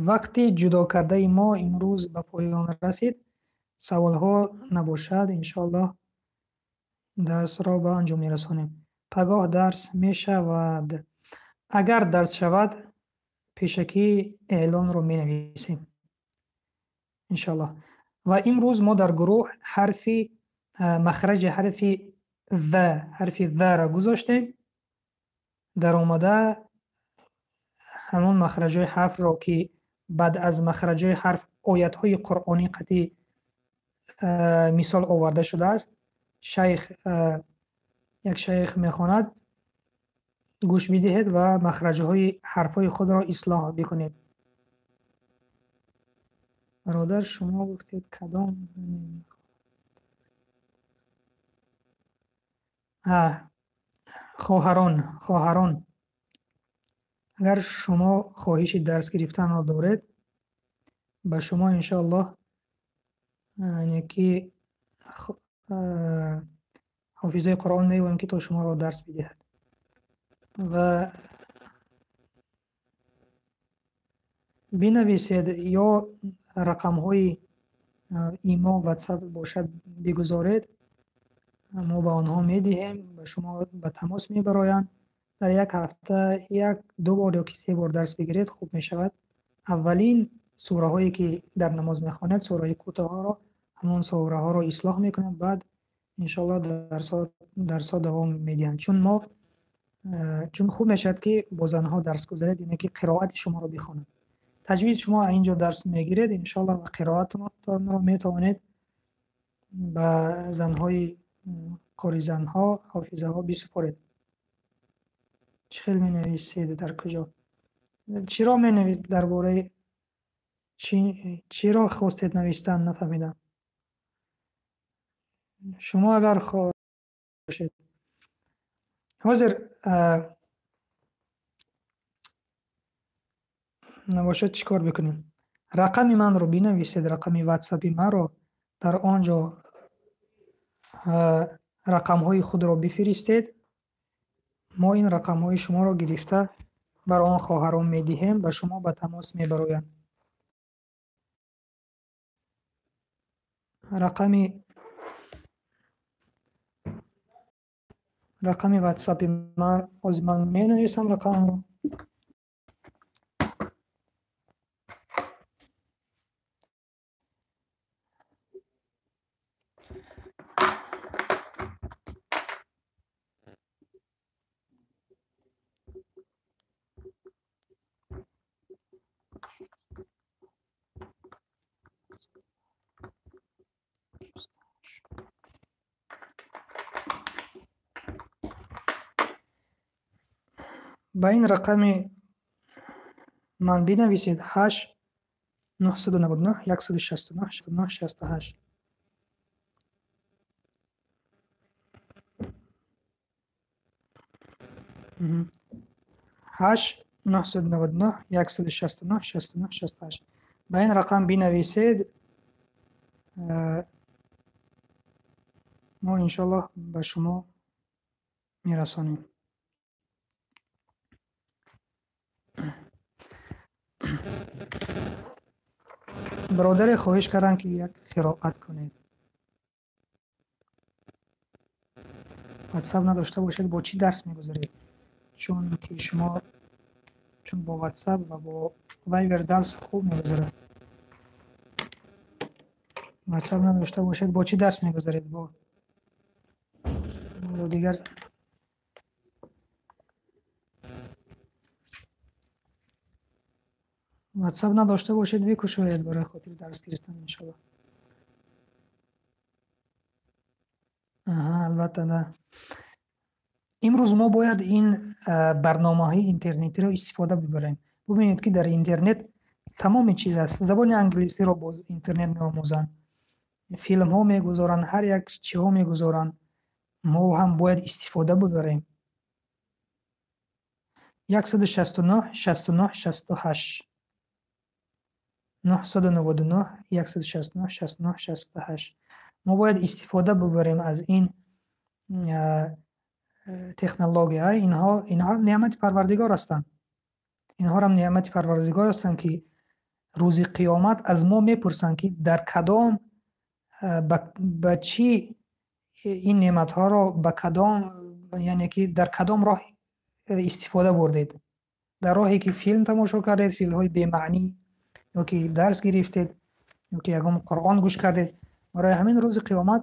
Вақти ҷудо кардаи мо имрӯз ба поён расид. Саволҳо набошад, иншоаллоҳ дарсро ба анҷом мерасонем. Пагоҳ дарс мешавад. Агар дарс шавад, пешакӣ эълонро менависем иншоаллоҳ. Ва имрӯз мо дар гурӯҳ ҳарфи махраҷи ҳарфи в, ҳарфи в-ро гузоштем. Дар омада ҳамон махраҷҳои ҳарфро ки баъд аз махраҷҳои ҳарф оятҳои қуръонӣ қатъи мисол оварда шудааст, шайх як шайх мехонад, гӯш бидиҳед ва махраҷҳои ҳарфҳои худро ислоҳ бикунед. Бародар, шумо гуфтед кадом? Хоҳарон, хоҳарон, агар шумо хоҳиши дарс гирифтанро доред, ба шумо иншоаллоҳ яъне ки ҳофизои Қуръон мегӯем ки то шуморо дарс бидиҳад. Ва бинависед ё рақамҳои имо, ватсап бошад бигузоред, мо ба онҳо медиҳем, ба шумо ба тамос мебароянд. Дар як ҳафта 1-2 бор ё ки 3 бор дарс бигиред, хуб мешавад. Аввалин сураҳое ки дар намоз мехонед, сураҳои кӯтоҳро, ҳамон сураҳоро ислоҳ мекунад, баъд иншоаллоҳ дарсҳо давом медиҳанд. Чун хуб мешавад ки бо занҳо дарс гузаред, яъне ки қироати шуморо бихонанд. Таҷвиз шумо инҷо дарс мегиред, иншоаллоҳ ва қироатонро метавонед ба занҳои қоризанҳо, ҳофизаҳо бисупоред. Чӣ хел менависед, дар куҷо? Чиро менависед, дар бораи чиро хостед навистан, нафаҳмидам. Шумо агар бошед ҳозир набошад, чӣ кор бикунем? Рақами манро бинависед, рақами ватсапи маро, дар он ҷо рақамҳои худро бифиристед. Мо ин рақамҳои шуморо гирифта бар он хоҳарон медиҳем, ба шумо ба тамос мебароянд. Рақами ватсапи ман ҳозир ман менависам рақамро. Ба ин рақами ман бинависед: 8 999 169 69 68. 8 999 169 69 68. Ба ин рақам бинависед, мо иншоаллоҳ ба шумо мерасонем. Бародаре хоҳиш карданд ки як қироат кунед. Ватсап надошта бошед, бо чӣ дарс мегузаред? Чун ки шумо чун бо ватсап ва бо вайбер дарс хуб мегузарад. Ватсап надошта бошед, бо чӣ дарс мегузаред? Бо дигар WhatsApp надошта бошед, бикушоед барои хотири дарс гирифтан, иншоаллоҳ. Аҳа, албатта, да. Имрӯз мо бояд ин барномаҳои интернетиро истифода бибарем. Бубинед, ки дар интернет тамоми чиз аст. Забони англисиро боз интернет меомӯзанд, филмҳо мегузоранд, ҳар як чиҳо мегузоранд. Мо ҳам бояд истифода бибарем. 169 69 68, 999 169 69 68. Мо бояд истифода бибарем аз ин технология. Инҳо неъмати Парвардигор ҳастанд. Инҳоам неъмати Парвардигор ҳастанд, ки рӯзи қиёмат аз мо мепурсанд, ки дар кадом, ба чӣ ин неъматҳоро, ба кадом, яъне ки дар кадом роҳ истифода бурдед. Дар роҳе ки филм тамошо кардед, филмҳои бемаънӣ, ё ки дарс гирифтед, ё ки ягон Қуръон гӯш кардед. Барои ҳамин рӯзи қиёмат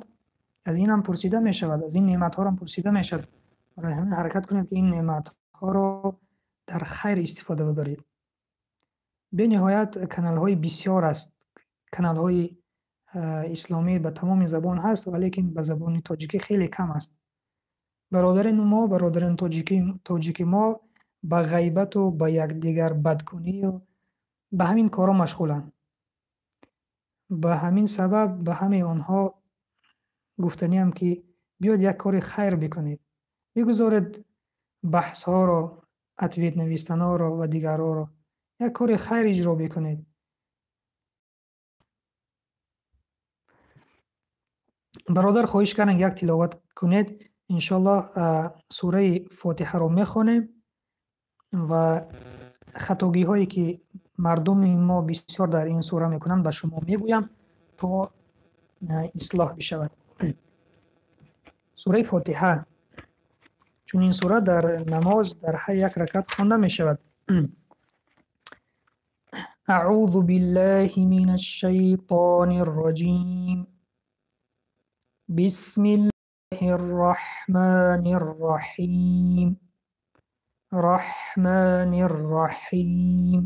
аз инам пурсида мешавад, аз ин неъматҳоам пурсида мешавад. Барои ҳамин ҳаракат кунед, ки ин неъматҳоро дар хайр истифода бибаред. Бениҳоят каналҳои бисёр аст. Каналҳои исломӣ ба тамоми забон ҳаст, валекин ба забони тоҷикӣ хеле кам аст. Бародарини мо, бародарини тоҷики мо ба ғайбату ба якдигар бадкунию ба ҳамин корҳо машғуланд. Ба ҳамин сабаб ба ҳамаи онҳо гуфтаниам, ки биёд як кори хайр бикунед. Бигузоред баҳсҳоро, ответ навистанҳоро ва дигарҳоро. Як кори хайр иҷро бикунед. Бародар хоҳиш карданд, як тиловат кунед. Иншоаллоҳ, сураи Фотиҳаро мехонем ва хатогиҳое ки мардуми мо бисёр дар ин сура мекунанд, ба шумо мегӯям, то ислоҳ бишавад. Сураи Фотиҳа, чун ин сура дар намоз дар ҳар як ракат хонда мешавад. Аъузу биллаҳи минаш шайтонир раҷим. Бисмиллаҳир раҳмонир раҳим. Раҳмонир раҳим.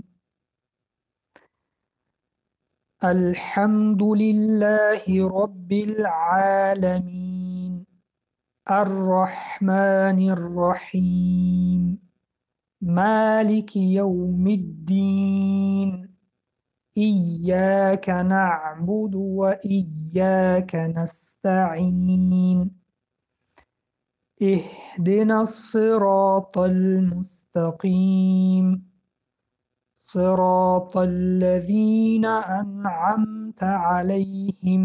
Алҳамду лиллаҳи роббил оламин. Ар-раҳмонир раҳим. Малики явмид-дин. Ияка наъбуду ва ияка настаъин. Иҳдинас-сиротал мустақим. Сиротал лазина анъамта алайҳим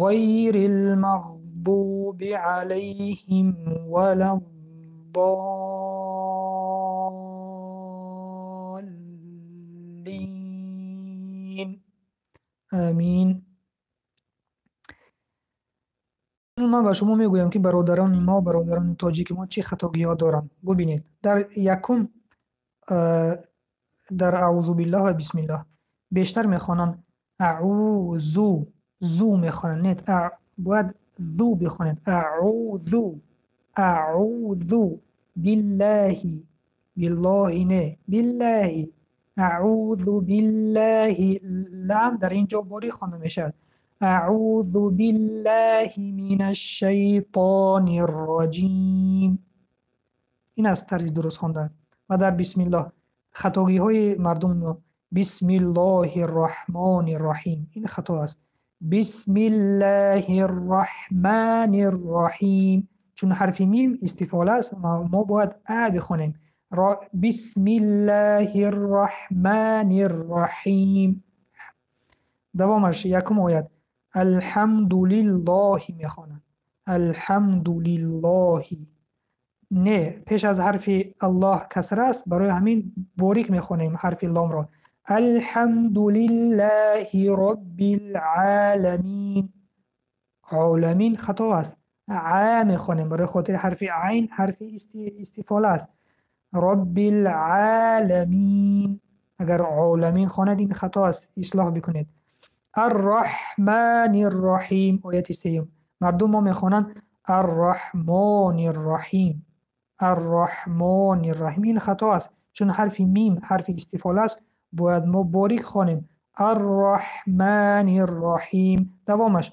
ғайрил мағдуби алайҳим валад-доллин. Амин. Ман ба шумо мегӯям, ки бародарони мо, бародарони тоҷики мо чӣ хатогиҳо доранд. Бубинед, дар якум, дар аъузу биллаҳ ва бисмиллаҳ бештар мехонанд аъузу, зу мехонанд. Не, бояд зу бихонед. Аъузу, аъузу биллаҳи, биллоҳи не, биллаҳи, аъузу биллаҳи. Лам дар ин ҷо борик хонда мешавад. Аъузу биллаҳи минаш шайтонир раҷим. Ин аст тарзи дуруст хондан. Ва дар бисмиллоҳ хатогиҳои мардум бисмиллоҳир раҳмонир раҳим, ин хато аст. Бисмиллоҳир раҳмонир раҳим, чун ҳарфи мим истифола аст, мо бояд а бихонем. Бисмиллоҳир раҳмонир раҳим. Давомаш якум оят алҳамдулиллоҳи мехонанд. Алҳамдулиллоҳи. Не, пеш аз ҳарфи Аллоҳ касра аст, барои ҳамин борик мехонем ҳарфи ломро. Алҳамдулиллаҳи роббил оламин. Оламин хато аст. А мехонем барои хотири ҳарфи айн ҳарфи истифола аст. Роббил оламин. Агар оламин хонед, ин хато аст, ислоҳ бикунед. Ар-Раҳмонир Раҳим, ояти сеюм. Мардум мо мехонанд Ар-Раҳмонир Раҳим. Ар-Раҳмонир Раҳим, ин хато аст, чун ҳарфи мим ҳарфи истифола аст, Бояд мо борик хонем. Ар-Раҳмани-р-Раҳим. Давомаш.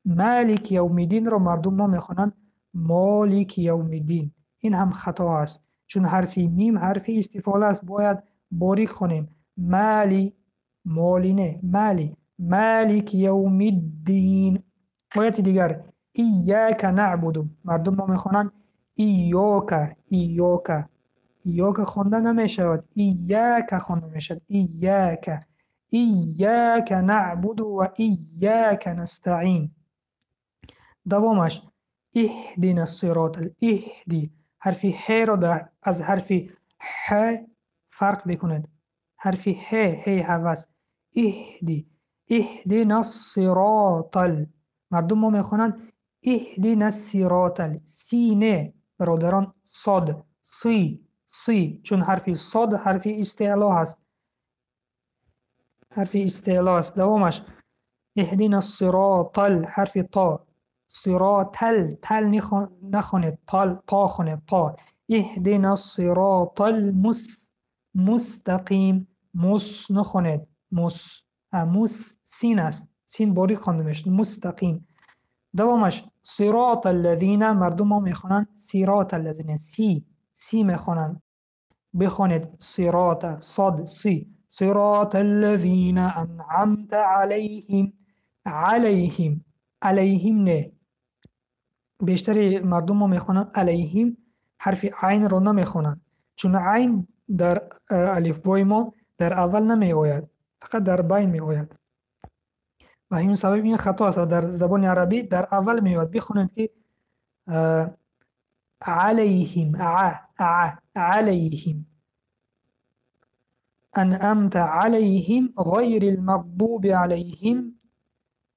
Малики явмиддинро мардум мо мехонанд Молики явмиддин. Ин ҳам хато аст. Чун ҳарфи мим ҳарфи истифола аст, бояд борик хонем. Мали, моли не, мали. Малики явмиддин. Ояти дигар. Ияка наъбуду. Мардум мо мехонанд Иёка, Иёка. Иёка хонда намешавад. Ияка хонда мешавад. Ияка. Ияка наъбуду ва ияка настаъин. Давомаш. Иҳдина сиротал. Иҳди. Ҳарфи ҳ-ро аз ҳарфи ҳ фарқ бикунед. Ҳарфи ҳ, ҳ ҳавас. Иҳди. Иҳдина сиротал. Мардум мо мехонанд иҳдина сиротал. Си не, бародарон, сод. Си, си. Чун ҳарфи сод ҳарфи истеъло ҳаст. Ҳарфи истеъло аст. Давомаш. Иҳдина сиротал. Ҳарфи то. Сиротал. Тал нахонед. Тал, то хонед. То. Иҳдина сиротал мустақим. Мус нахонед. Мус. Мус син аст. Син борик хонда мешавад. Мустақим. Давомаш. Сирот аллазина. Мардум мо мехонанд сирот аллазина. Си. Си мехонанд. Бихонед сирота. Сод. Си. Сирот аллазина анъамта алайҳим. Алайҳим. Алайҳим не. Бештари мардум мо мехонанд алайҳим, ҳарфи айнро намехонанд. Чун айн дар алифбои мо дар аввал намеояд, фақат дар байн меояд. Ва ҳамин сабаб ин хато аст. Дар забони арабӣ дар аввал меояд. Бихонед ки алайҳим, а, а, алайҳим. Анъамта алайҳим ғайрил мағдуби алайҳим.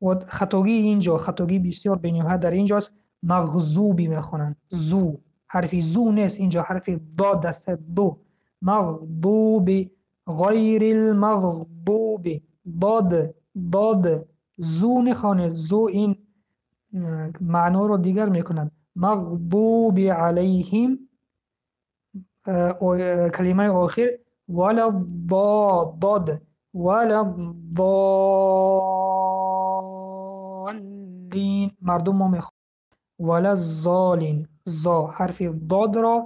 Ва хатогии инҷо, хатогии бисёр бениҳоят дар инҷост. Мағзуби мехонанд. Зу. Ҳарфи зу нест инҷо, ҳарфи дод аст, ду. Мағдуби, ғайрил мағдуби. Дод, дод. Зу нехонед. Зу ин маъноро дигар мекунад. Мағдуби алайҳим. Калимаи охир вала дод. Вала доллин. Мардум мо мехонанд вала золин. Зо. Ҳарфи додро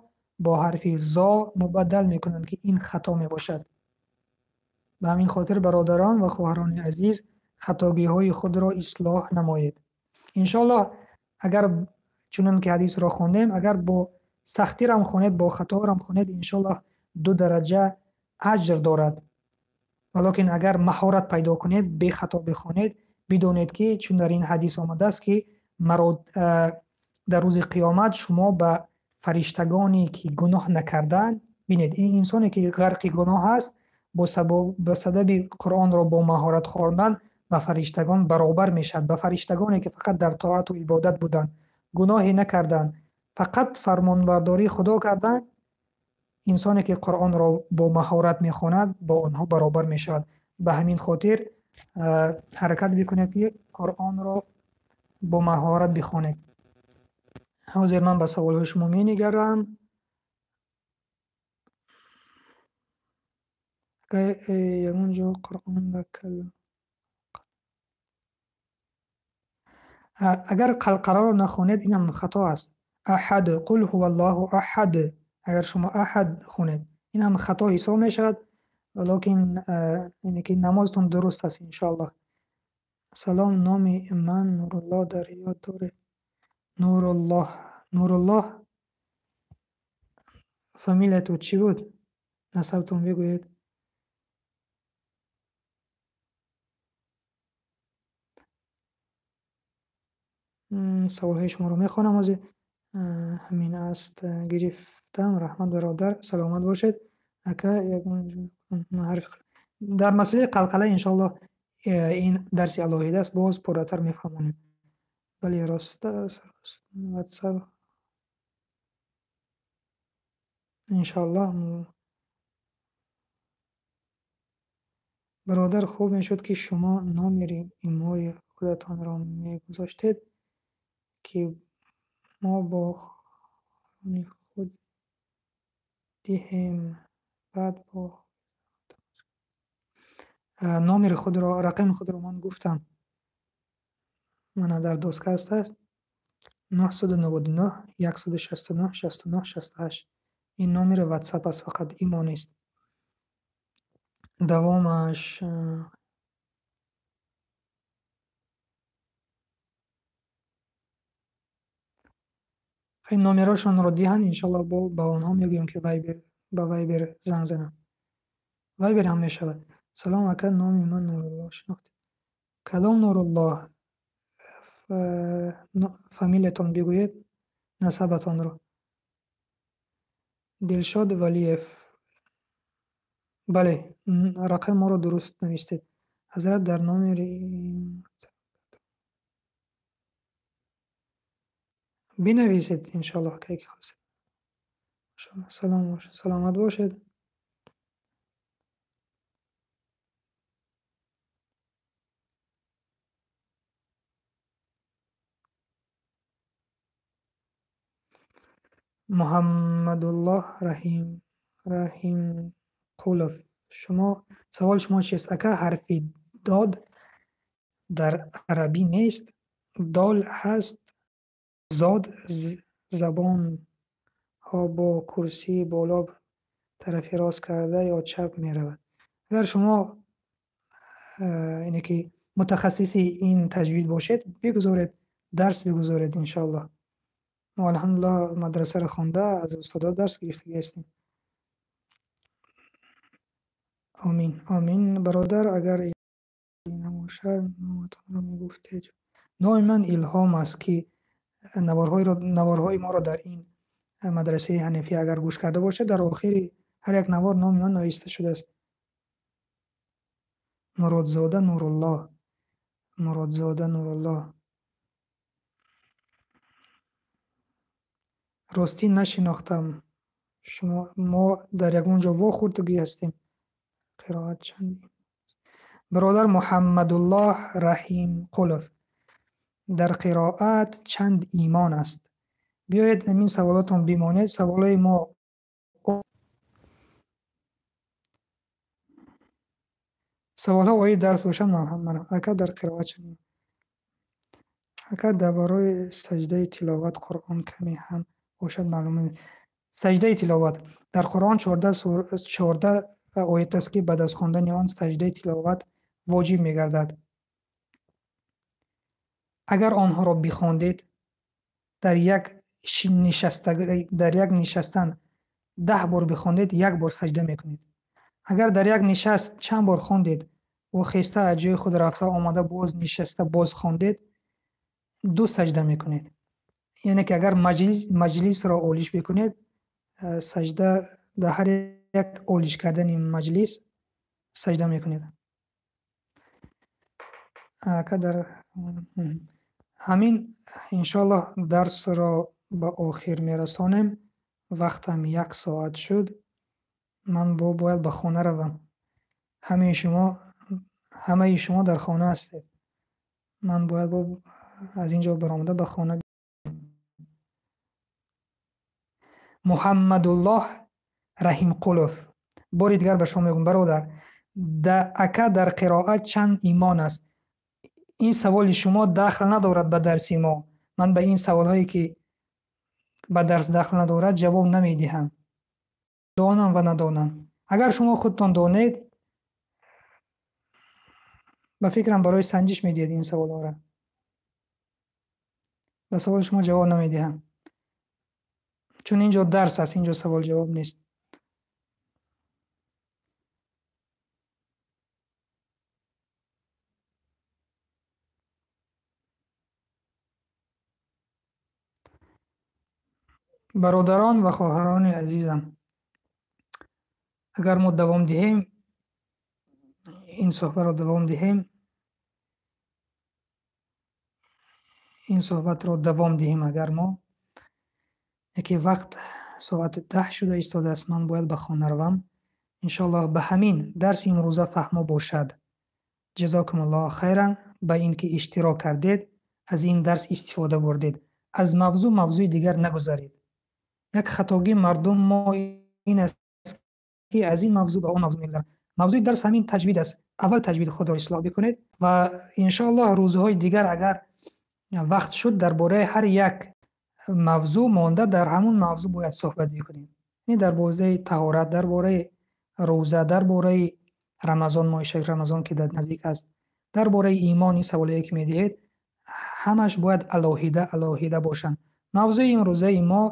бо ҳарфи зо мубаддал мекунанд, ки ин хато мебошад. Ба ҳамин хотир бародарон ва хоҳарони азиз, хатогиҳои худро ислоҳ намоед. Иншоаллоҳ, агар чунон ки ҳадисро хондем, агар бо сахтирам хонед, бо хаторам хонед, иншоаллоҳ 2 дараҷа аҷр дорад. Валокин агар маҳорат пайдо кунед, бехато бихонед, бидонед ки чун дар ин ҳадис омадааст ки дар рӯзи қиёмат шумо ба фариштагоне ки гуноҳ накарданд, бинед, ин инсоне ки ғарқи гуноҳ аст, ба сабаби Қуръонро бо маҳорат хондан ба фариштагон баробар мешавад. Ба фариштагоне ки фақат дар тоату ибодат буданд, гуноҳе накарданд, фақат фармонбардории Худо карданд, инсоне ки Қуръонро бо маҳорат мехонад бо онҳо баробар мешавад. Ба ҳамин хотир ҳаракат бикунед ки Қуръонро бо маҳорат бихонед. Ҳозир ман ба саволҳои шумо менигарам. Ягон ҷо Қуръон агар қалқаларо нахонед, ин ҳам хато аст. Аҳад, қул ҳуваллоҳу аҳад. Агар шумо аҳад хонед, ин ҳам хато ҳисоб мешавад, лекин ине ки намозтон дуруст аст иншоаллоҳ. Салом, номи ман Нуруллоҳ, дар ёд доред? Нуруллоҳ, Нуруллоҳ, фамилиятон чӣ буд? Насабтон бигӯед. Саволҳои шуморо мехонам ҳозир. Ҳамин аст, гирифтам. Раҳмат бародар, саломат бошед. Ака, дар масъалаи қалқала иншоаллоҳ ин дарси алоҳида аст, боз пурратар мефаҳмонем. Бале, рост аст, WhatsApp иншоаллоҳ. Бародар, хуб мешуд ки шумо номери имои худатонро мегузоштед, ки мо бо худ диҳем, баъд бо Номери худро, рақами худро ман гуфтам. Мана дар доска аст 999 169 69 68. Ин номери WhatsApp аст, фақат имо нест. Давомаш ин номерошонро диҳанд, иншаллоҳ ба онҳо мегӯем, ки ба Viber занг зананд. Viber ҳам мешавад. Салом ака, номи ман Нуруллоҳ, шинохтед? Кадом Нуруллоҳ? Фамилиятон бигӯед, насабатонро. Дилшод Валиев. Бале, рақами моро дуруст навистед. Ҳазрат, дар номери бинависед, иншаллоҳ, кай ки хостед. Салом бошед, саломат бошед. Муҳаммадуллоҳ Раҳимқулов. Шумо савол шумо чист? Ака, ҳарфи дод дар арабӣ нест, дол ҳаст, зод забонҳо бо курсии боло тарафи рост карда ё чап меравад. Агар шумо ине ки мутахассиси ин таҷвид бошед, бигузоред, дарс бигузоред, иншаллоҳ. Мо алҳамдулиллоҳ мадрасаро хонда, аз устодо дарс гирифтагӣ ҳастем. Омин, омин. Бародар, агар набошад, номатонро мегуфтед. Номи ман Илҳом аст, ки наворҳои моро дар ин мадрасаи ҳанафия агар гӯш карда бошад, дар охири ҳар як навор номи ман нависта шудааст. Муродзода Нуруллоҳ. Муродзода Нуруллоҳ. Ростӣ нашинохтам. Шумо мо дар ягон ҷо вохӯрдагӣ ҳастем. Қироат чанд? Бародар Муҳаммадуллоҳ Раҳимқулов, дар қироат чанд имон аст? Биёед ҳамин саволотон бимонед. Саволои мо саволҳо оид дарс бошанд, марҳамат. Ака, дар қироат чанд? Ака, дар барои саҷдаи тиловат Қуръон каме ҳам бошад маълум. Саҷдаи тиловат дар Қуръон 14 оят аст, ки баъд аз хондани он саҷдаи тиловат воҷиб мегардад. Агар онҳоро бихондед, дар як нишастан 10 бор бихондед, як бор саҷда мекунед. Агар дар як нишаст чанд бор хондед ва хеста аз ҷои худ рафта омада боз нишаста боз хондед, 2 саҷда мекунед. Яъне ки агар маҷлисро олиш бикунед, саҷда дар ҳар як олиш кардани маҷлис саҷда мекунед. Ака, дар ҳамин иншоаллоҳ дарсро ба охир мерасонем. Вақтам 1 соат шуд. Ман бояд ба хона равам. Ҳамаи шумо дар хона ҳастед. Ман бояд аз ин ҷо баромада ба хона. Муҳаммадуллоҳ Раҳимқулов. Бори дигар ба шумо мегӯям, бародар, ака, дар қироат чанд имон аст? Ин саволи шумо дахл надорад ба дарси мо. Ман ба ин саволҳое ки ба дарс дахл надорад ҷавоб намедиҳам. Донам ва надонам. Агар шумо худтон донед, ба фикрам барои санҷиш медиҳед ин саволҳоро. Ба саволи шумо ҷавоб намедиҳам, чун ин ҷо дарс аст, ин ҷо савол ҷавоб нест. Бародарон ва хоҳарони азизам, агар мо давом диҳем, ин суҳбатро давом диҳем, ин суҳбатро давом диҳем, агар мо яке вақт соати 10 шуда истодааст, ман бояд ба хона равам. Иншоаллоҳ ба ҳамин дарси имрӯза фаҳмо бошад. Ҷазокумуллоҳ хайран ба ин ки иштирок кардед, аз ин дарс истифода бурдед. Аз мавзӯи дигар нагузаред. Як хатогии мардум мо ин аст, ки аз ин мавзӯъ ба он мавзӯъ мегузаранд. Мавзӯи дарс ҳамин таҷвид аст. Аввал таҷвиди худро ислоҳ бикунед ва иншоаллоҳ рӯзҳои дигар агар вақт шуд дар бораи ҳар як мавзӯъ монда дар ҳамун мавзӯъ бояд суҳбат бикунем. Яъне дар бораи таҳорат, дар бораи рӯза, дар бораи Рамазон, моҳи шариф Рамазон ки дар наздик аст, дар бораи имон, ин саволе ки медиҳед, ҳамаш бояд алоҳида алоҳида бошанд. Мавзӯи имрӯзаи мо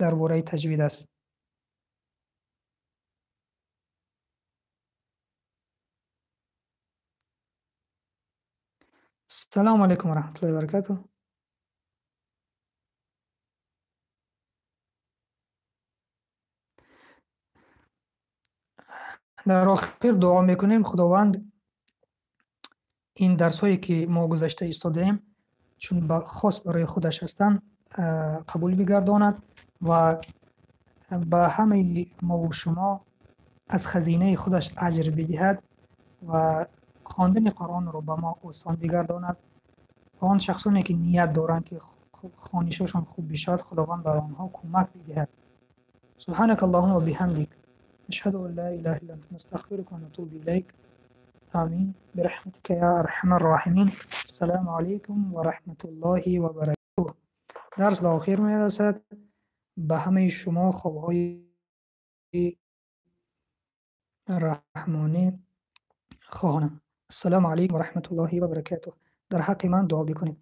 дар бораи таҷвид аст. Салому алайкум ва раҳматуллоҳи ва баракатуҳ. Дар охир дуо мекунем Худованд ин дарсҳое ки мо гузашта истодаем, чун хос барои худаш ҳастанд, қабул бигардонад ва ба ҳамаи мо ва шумо аз хазинаи худаш аҷр бидиҳад ва хондани Қуръонро ба мо осон бигардонад. Ва он шахсоне ки ният доранд ки хонишашон хуб бишавад, Худованд бар онҳо кӯмак бидиҳад. Субҳанака Аллоҳумма ва биҳамдик, ашҳаду ан ла илаҳа илла анта, астағфирука ва атубу илайк. Амин бирахматика я арҳамар роҳимин. Ассалому алайкум ва раҳматуллоҳи ва баракатуҳ. Дарс ба охир мерасад. Ба ҳамаи шумо хобҳои раҳмонӣ хоҳонам. Ассалому алайкум ва раҳматуллоҳи ва баракатуҳ. Дар ҳаққи ман дуо бикунед.